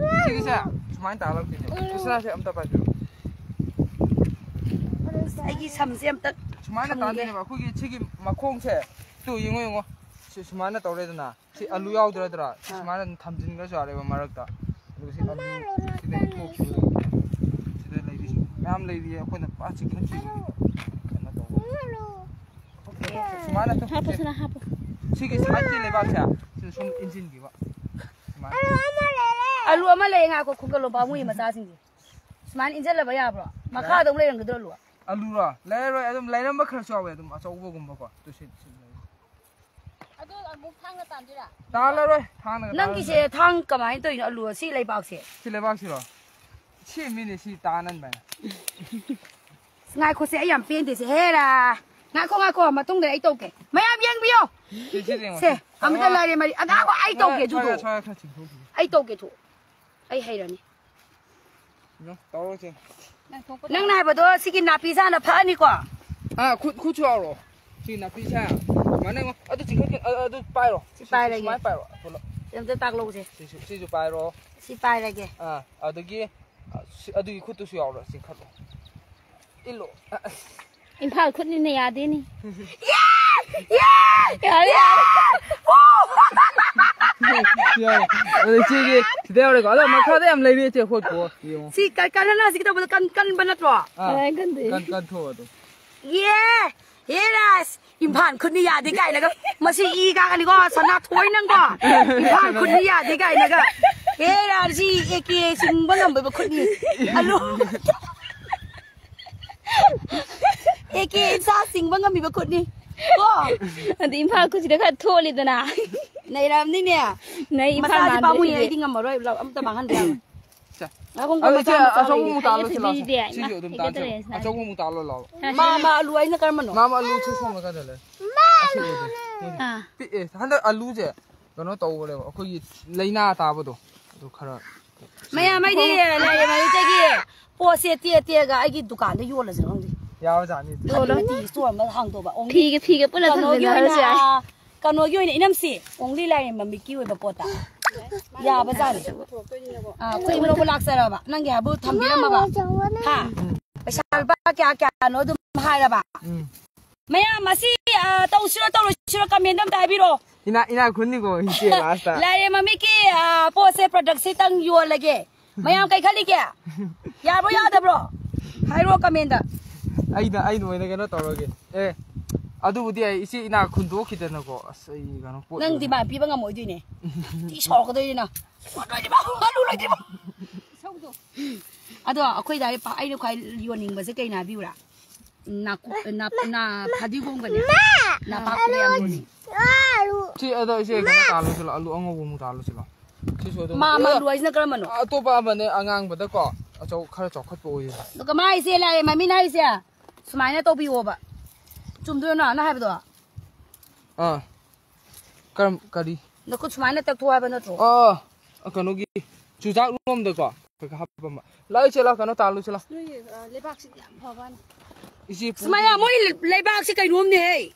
ꯁꯤꯒꯤꯁꯦ ꯁꯨꯃꯥꯏꯅ ꯇꯥ ꯂꯥꯛꯇꯣꯏꯅꯦ꯫ ꯁꯤꯅꯁꯦ ꯑꯝꯇ ꯄꯥꯏꯕꯤꯔꯣ꯫ ꯑꯩꯒꯤ ꯁꯝꯁꯦ ꯑꯝꯇ ꯁꯨꯃꯥꯏꯅ ꯊꯝꯒꯦ꯫ ꯇꯥꯗꯣꯏꯅꯦꯕ꯫ ꯑꯩꯈꯣꯏꯒꯤ ꯁꯤꯒꯤ ꯃꯈꯣꯡꯁꯦ꯫ ꯇꯨ, ꯌꯦꯡꯉꯣ, ꯌꯦꯡꯉꯣ꯫ ꯁꯤ ꯁꯨꯃꯥꯏꯅ ꯇꯧꯔꯦꯗꯅ꯫ ꯁꯤ ꯑꯂꯨ ꯌꯥꯎꯗ꯭ꯔꯗ꯭ꯔꯥ? ꯁꯤ ꯑꯥ꯫ ꯁꯨꯃꯥꯏꯅ ꯑꯗꯨꯝ ꯊꯝꯖꯤꯟꯈ꯭ꯔꯁꯨ ꯌꯥꯔꯦꯕ ꯃꯔꯛꯇ꯫ ꯑꯗꯨꯒ ꯁꯤ ꯑꯂꯨ ꯁꯤꯗ ꯊꯣꯛꯈꯤꯕ꯫ ꯁꯤꯗ ꯂꯩꯔꯤꯁꯤ ꯃꯌꯥꯝ ꯂꯩꯔꯤꯌꯦ꯫ ꯑꯩꯈꯣꯏꯅ ꯄꯨꯔꯥ ꯆꯤꯛꯍꯟꯈꯤꯕꯒꯤ ꯀꯩꯅꯣ ꯇꯧꯕ꯫ ꯁꯨꯃꯥꯏꯅ ꯇꯧ-, ꯍꯥꯞꯄꯣ, ꯁꯤꯅ ꯍꯥꯞꯄꯣ꯫ ꯁꯤꯒꯤ ꯁꯥꯏꯠꯀꯤ ꯂꯩꯕꯥꯛꯁꯦ ꯁꯤꯗ ꯁꯨꯝ ꯏꯟꯁꯤꯟꯈꯤꯕ꯫ ꯁꯨꯃꯥꯏꯅ꯫ ꯑꯂꯨ ꯑꯃ ꯂꯩ, ꯉꯥꯏꯈꯣ, ꯈꯨꯟꯒꯠꯂꯣ, ꯄꯥꯝꯃꯨꯏ ꯃꯆꯥꯁꯤꯡꯁꯦ꯫ ꯁꯨꯃꯥꯏꯅ ꯏꯟꯁꯤꯜꯂꯕ ꯌꯥꯕ꯭ꯔꯣ? ꯃꯈꯥꯗ ꯑꯃꯨꯛ ꯂꯩꯔꯝꯒꯗ꯭ꯔꯣ ꯑꯂꯨ? ꯑꯂꯨꯔꯣ? ꯂꯩꯔꯔꯣꯏ, ꯑꯗꯨꯝ ꯂꯩꯔꯝꯕ ꯈꯔꯁꯨ ꯌꯥꯎꯋꯦ, ꯑꯗꯨꯝ ꯑꯆꯧꯕꯒꯨꯝꯕꯀꯣ꯫ ꯇꯨ ꯁꯤ, ꯁꯤ ꯂꯩ꯫ ꯑꯗꯨ ꯑꯃꯨꯛ ꯊꯥꯡꯅ ꯇꯥꯟꯗꯣꯏꯔꯥ? ꯇꯥꯜꯂꯔꯣꯏ, ꯊꯥꯡꯅꯒ ꯅꯪꯒꯤꯁꯦ ꯇꯥꯜꯂꯔꯣꯏ꯫ ꯊꯥꯡ ꯀꯃꯥꯏꯅ ꯇꯧꯔꯤꯅꯣ? ꯑꯂꯨ ꯁꯤ ꯂꯩꯕꯥꯛꯁꯦ? ꯁꯤ ꯂꯩꯕꯥꯛꯁꯤꯔꯣ? ꯁꯦꯝꯃꯤꯅꯦ, ꯁꯤ ꯇꯥꯅꯟꯕ ꯍꯥꯏꯅ꯫ ꯉꯥꯏꯈꯣꯁꯦ, ꯑꯩ ꯌꯥꯝ ꯄꯦꯟꯗꯦꯁꯦ꯫ ꯍꯦꯔꯥ! ꯉꯥꯏꯈꯣ, ꯉꯥꯏꯈꯣ, ꯃꯇꯨꯡꯗ ꯑꯩ ꯇꯧꯒꯦ꯫ ꯃꯌꯥꯝ ꯌꯦꯡꯕꯤꯌꯣ꯫ ꯁꯤ, ꯁꯤ ꯌꯦꯡꯉꯣ, ꯁꯦ, ꯁꯤ꯫ ꯑꯃꯨꯛꯇ ꯑꯥ, ꯂꯥꯏꯔꯦꯝ ꯃꯔꯤ꯫ ꯑꯗꯥ, ꯑꯥ, ꯑꯩ ꯇꯧꯒꯦ, ꯁ꯭ꯋꯥꯏ, ꯖꯨꯗꯣ꯫ ꯁ꯭ꯋꯥꯏ ꯈꯔ ꯆꯤꯡꯊꯣꯛꯈꯤꯒꯦ꯫ ꯑꯩ ꯇꯧꯒꯦ, ꯊꯣꯛ꯫ ꯑꯩ ꯍꯩꯔꯅꯤ꯫ ꯅꯣ, ꯇꯧꯔꯣ, ꯆꯦ꯫ ꯅꯪꯅ ꯍꯥꯏꯕꯗꯣ ꯁꯤꯒꯤ ꯅꯥꯄꯤꯁꯦ ꯍꯥꯟꯅ ꯐꯛꯑꯅꯤꯀꯣ? ꯑꯥ, ꯈꯨꯠ, ꯈꯨꯠꯁꯨ ꯌꯥꯎꯔꯣ꯫ ꯁꯤ ꯅꯥꯄꯤꯁꯦ꯫ ꯁꯨꯃꯥꯏꯅ ꯌꯦꯡꯉꯣ꯫ ꯑꯗꯨ ꯆꯤꯡꯈꯠ-, ꯑ-, ꯑꯗꯨ ꯄꯥꯏꯔꯣ꯫ ꯁꯤ ꯁꯤ, ꯄꯥꯏꯔꯒꯦ꯫ ꯁꯨꯃꯥꯏꯅ ꯄꯥꯏꯔꯣ꯫ ꯄꯨꯂꯞ꯫ ꯁꯤ ꯑꯝꯇ ꯇꯥꯛꯂꯛꯎꯁꯦ꯫ ꯁꯤꯁꯨ, ꯁꯤꯁꯨ ꯄꯥꯏꯔꯣ꯫ ꯁꯤ ꯄꯥꯏꯔꯒꯦ꯫ ꯑꯥ, ꯑꯗꯒꯤ, ꯑ, ꯁꯤ, ꯑꯗꯨꯒꯤ ꯈꯨꯠꯇꯨꯁꯨ ꯌꯥꯎꯔꯣ, ꯆꯤꯡꯈꯠꯂꯣ꯫ ꯏꯜꯂꯣ꯫ ꯑ, ꯑꯁ꯫ ꯏꯝꯐꯥꯜ ꯈꯨꯠꯅꯤꯅ ꯌꯥꯗꯦꯅꯦ꯫ ꯌꯥꯔꯦ, ꯌꯥꯔꯦ꯫ ꯌꯥꯔꯦ꯫ ꯑꯗꯣ ꯏꯆꯦꯒꯤ ꯁꯤꯗ ꯌꯥꯎꯔꯦꯀꯣ꯫ ꯑꯗꯣ ꯃꯈꯥꯗ ꯌꯥꯝ ꯂꯩꯔꯤ, ꯏꯆꯦ, ꯈꯣꯠꯄꯣ꯫ ꯌꯦꯡꯉꯣ꯫ ꯁꯤ ꯀ-, ꯀꯟꯍꯟ ꯍꯧꯖꯤꯛꯀꯤ ꯇꯧꯕꯗ ꯀꯟ-, ꯀꯟꯕ ꯅꯠꯇ꯭ꯔꯣ? ꯑꯥ꯫ ꯀꯟ-, ꯀꯟꯗꯦ꯫ ꯀꯟ-, ꯀꯟꯊꯣꯛꯑꯣ ꯑꯗꯨꯝ꯫ ꯌꯦ! ꯍꯦ ꯔꯥꯖ! ꯏꯝꯐꯥꯜ ꯈꯨꯠꯅꯤ ꯌꯥꯗꯦ ꯀꯥꯏꯅꯒ꯫ ꯃꯁꯤ ꯏ ꯀꯥꯒꯅꯤꯀꯣ, ꯁꯅꯥꯊꯣꯏ ꯅꯪꯀꯣ꯫ ꯏꯝꯐꯥꯜ ꯈꯨꯠꯅꯤ ꯌꯥꯗꯦ ꯀꯥꯏꯅꯒ꯫ ꯍꯦ ꯔꯥꯖ, ꯁꯤ ꯑꯦ ꯀꯦ ꯆꯤꯡꯕ ꯉꯝꯕ ꯈꯨꯠꯅꯤ꯫ ꯑꯂꯨ꯫ ꯑꯦ ꯀꯦ ꯏꯟꯁꯥ ꯆꯤꯡꯕ ꯉꯝꯃꯤꯕ ꯈꯨꯠꯅꯤ꯫ ꯀꯣ? ꯑꯗꯨ ꯏꯝꯐꯥꯜ ꯈꯨꯠꯁꯤꯗ ꯈꯔ ꯊꯣꯛꯂꯤꯗꯅ꯫ ꯅꯩꯔꯝꯅꯤꯅꯦ꯫ ꯅꯩ ꯏꯝꯐꯥꯜ ꯃꯆꯥꯗꯤ ꯃꯥꯟꯗ꯭ꯔꯦ ꯄꯥꯝꯃꯨꯏ, ꯁꯤꯗꯤ꯫ ꯑꯩꯗꯤ ꯉꯝꯃꯔꯣꯏ, ꯂꯧ-, ꯑꯝꯇ ꯃꯥꯡꯍꯟꯕ ꯌꯥꯔꯣꯏ꯫ ꯁꯦ꯫ ꯉꯥꯏꯈꯣ, ꯉꯥꯏꯈꯣ, ꯑꯗꯣ ꯏꯆꯦ, ꯃꯆꯥ, ꯃꯆꯥ ꯑꯆꯧꯕ ꯂꯩꯔꯦ꯫ ꯑꯃꯨꯛ ꯇꯥꯜꯂꯣ ꯁꯤꯗꯤ ꯁꯤꯂꯥꯎ꯫ ꯏꯗꯤ, ꯁꯤꯁꯨ ꯑꯗꯨꯝ ꯍꯦꯛꯇ ꯇꯥꯟꯁꯤꯜꯂꯣ꯫ ꯂꯩꯔꯦ ꯁꯤꯗ꯫ ꯑꯆꯧꯕ ꯑꯃꯨꯛ ꯇꯥꯜꯂꯣ ꯂꯥꯎ꯫ ꯃꯥ, ꯃꯥ, ꯑꯂꯨ ꯍꯥꯏꯁꯤꯅ ꯀꯔꯝꯕꯅꯣ? ꯃꯥ, ꯃꯥ, ꯑꯂꯨ ꯁꯤ ꯁꯣꯝ ꯅꯥꯀꯟꯗ ꯂꯩ꯫ ꯑꯥ꯫ ꯄꯤꯛꯑꯦ꯫ ꯍꯟꯗꯛ ꯑꯂꯨꯁꯦ ꯀꯩꯅꯣ ꯇꯧꯈ꯭ꯔꯦꯕ, ꯑꯩꯈꯣꯏꯒꯤ ꯂꯥꯏꯅꯥ ꯇꯥꯕꯗꯣ꯫ ꯑꯗꯨ ꯈꯔ ꯃꯌꯥꯝ, ꯑꯩꯗꯤ ꯂꯥꯏꯔꯦꯝꯕꯤꯗꯒꯤ ꯄꯣꯠꯁꯦ ꯇꯦꯛ ꯇꯦꯛꯑꯒ ꯑꯩꯒꯤ ꯗꯨꯀꯥꯟꯗ ꯌꯣꯜꯂꯁꯤꯔ ꯈꯪꯗꯦ꯫ ꯌꯥꯕꯖꯥꯠꯅꯤ ꯑꯗꯨ꯫ ꯌꯣꯜꯂꯣ꯫ Community store ꯑꯃ ꯍꯥꯡꯗꯣꯛꯑꯕ꯫ Only ꯐꯤꯒ, ꯐꯤꯒ ꯄꯨꯟꯅ ꯀꯩꯅꯣꯒꯤ ꯊꯝꯖꯤꯟꯅꯔꯁꯨ ꯑꯣꯏꯅ, ꯌꯥꯏ꯫ ꯑ, ꯀꯩꯅꯣꯒꯤ ꯑꯣꯏꯅ, ꯏꯅꯝꯁꯤ, only ꯂꯥꯏꯔꯦꯝꯕ ꯃꯤꯠꯀꯤ ꯑꯣꯏꯕ ꯄꯣꯠꯇ꯫ ꯌꯥꯕꯖꯥꯠꯅꯤ꯫ ꯑ, ꯑꯩꯈꯣꯏ ꯂꯧꯕ ꯂꯥꯛꯆꯔꯕ꯫ ꯅꯪꯒꯤ ꯍꯥꯏꯕꯨ ꯊꯝꯕꯤꯔꯝꯃꯕ? ꯍꯥ? ꯄꯩꯁꯥ ꯂꯨꯄꯥ ꯀꯌꯥ ꯀꯌꯥꯅꯣ ꯑꯗꯨꯝ ꯍꯥꯏꯔꯕ? ꯎꯝ꯫ ꯃꯌꯥꯝ ꯑꯁꯤ, ꯑ, ꯇꯧꯁꯤꯔꯣ ꯇꯧꯔꯣꯏꯁꯤꯔꯣ comment ꯑꯝꯇ ꯍꯥꯏꯕꯤꯔꯣ꯫ ꯏꯅꯥ, ꯏꯅꯥ ꯈꯨꯟꯅꯤꯀꯣ ꯏꯆꯦ last꯫ ꯂꯥꯏꯔꯦꯝꯕ ꯃꯤꯠꯀꯤ, ꯑ, ꯄꯣꯠꯁꯦ product ꯁꯤꯇꯪ ꯌꯣꯜꯂꯒꯦ꯫ ꯃꯌꯥꯝ ꯀꯩ ꯈꯜꯂꯤꯒꯦ? ꯌꯥꯕ꯭ꯔꯣ ꯌꯥꯗꯕ꯭ꯔꯣ? ꯍꯥꯏꯔꯣ comment꯫ ꯑꯩꯅ, ꯑꯩꯅ ꯑꯣꯏꯅ ꯀꯩꯅꯣ ꯇꯧꯔꯒꯦ꯫ ꯑꯦ, ꯑꯗꯨꯕꯨꯗꯤ ꯑꯩ ꯏꯆꯦ ꯏꯅꯥ ꯈꯨꯟꯗꯣꯛꯈꯤꯗꯅꯀꯣ꯫ ꯑꯁ, ꯑꯩ ꯀꯩꯅꯣ ꯄꯣꯠ ꯅꯪ demand ꯄꯤꯕ ꯉꯝꯃꯣꯏꯗꯣꯏꯅꯦ꯫ ꯊꯤ ꯁꯥꯎꯔꯛꯀꯗꯣꯏꯅꯤ ꯅꯪ꯫ ꯂꯣꯏꯗ꯭ꯔꯤꯕ, ꯑꯂꯨ ꯂꯣꯏꯗ꯭ꯔꯤꯕ꯫ ꯑꯗꯣ ꯑꯩꯈꯣꯏ ꯗꯥꯏ ꯄꯥ-, ꯑꯩꯅ ꯈ꯭ꯋꯥꯏ ꯌꯣꯟꯅꯤꯡꯕꯁꯦ ꯀꯩꯅꯣ ꯍꯥꯏꯕꯤꯌꯨꯔꯥ? ꯅꯥꯀꯨꯞ-, ꯅꯥ-, ꯅꯥ-, ꯐꯗꯤꯒꯣꯝꯒꯅꯦ꯫ ꯅꯥꯄꯥꯛꯄꯤꯒ ꯌꯥꯝ ꯌꯣꯟꯅꯤꯡꯉꯤ꯫ ꯁꯤ ꯑꯗꯣ ꯏꯆꯦ ꯀꯩꯅꯣ ꯇꯥꯜꯂꯣ ꯁꯤꯂꯣ, ꯑꯂꯨ ꯑꯉꯧꯕ ꯑꯃꯨꯛ ꯇꯥꯜꯂꯣ ꯁꯤꯂꯣ꯫ ꯁꯤꯁꯨ ꯑꯗꯨꯝ ꯃꯥ, ꯃꯥ ꯑꯦ, ꯑꯂꯨ ꯍꯥꯏꯁꯤꯅ ꯀꯔꯝꯕꯅꯣ? ꯑꯇꯣꯞꯄ ꯑꯃꯅꯦ ꯑꯉꯥꯡꯕꯗꯀꯣ, ꯑꯆꯧ-, ꯈꯔ ꯆꯥꯎꯈꯠꯄ ꯑꯣꯏꯌꯦ꯫ ꯑꯗꯣ ꯀꯃꯥꯏ ꯏꯆꯦ ꯂꯥꯛꯑꯦ ꯃꯃꯤꯅ ꯍꯥꯏꯁꯦ? ꯁꯨꯃꯥꯏꯅ ꯇꯧꯕꯤꯌꯣꯕ꯫ ꯆꯨꯝꯗꯣꯏꯅꯣ ꯅꯪ ꯍꯥꯏꯕꯗꯣ? ꯑꯥ꯫ ꯀꯔꯝ, ꯀꯔꯤ? ꯅꯈꯨꯠ ꯁꯨꯃꯥꯏꯅ ꯇꯛꯊꯣꯛ ꯍꯥꯏꯕ ꯅꯠꯇ꯭ꯔꯣ? ꯑꯥ, ꯑꯥ, ꯀꯩꯅꯣꯒꯤ ꯆꯨꯖꯥꯛ ꯂꯣꯝꯗꯀꯣ ꯈꯔ ꯈꯔ ꯍꯥꯞꯄ ꯑꯃ꯫ ꯂꯥꯛꯑꯣ ꯏꯆꯦ, ꯂꯥꯛꯑꯣ, ꯀꯩꯅꯣ ꯇꯥꯜꯂꯨꯁꯤ ꯂꯥꯛꯑꯣ꯫ ꯅꯣꯏꯒꯤ, ꯑ, ꯂꯩꯕꯥꯛꯁꯤꯗꯤ ꯌꯥꯝ ꯐꯕꯅꯤ꯫ ꯏꯆꯦ ꯄꯨ-, ꯁꯨꯃꯥꯏꯅ ꯃꯣꯏ ꯂꯩꯕꯥꯛꯁꯤ ꯀꯩꯅꯣꯝꯅꯦꯍꯦ꯫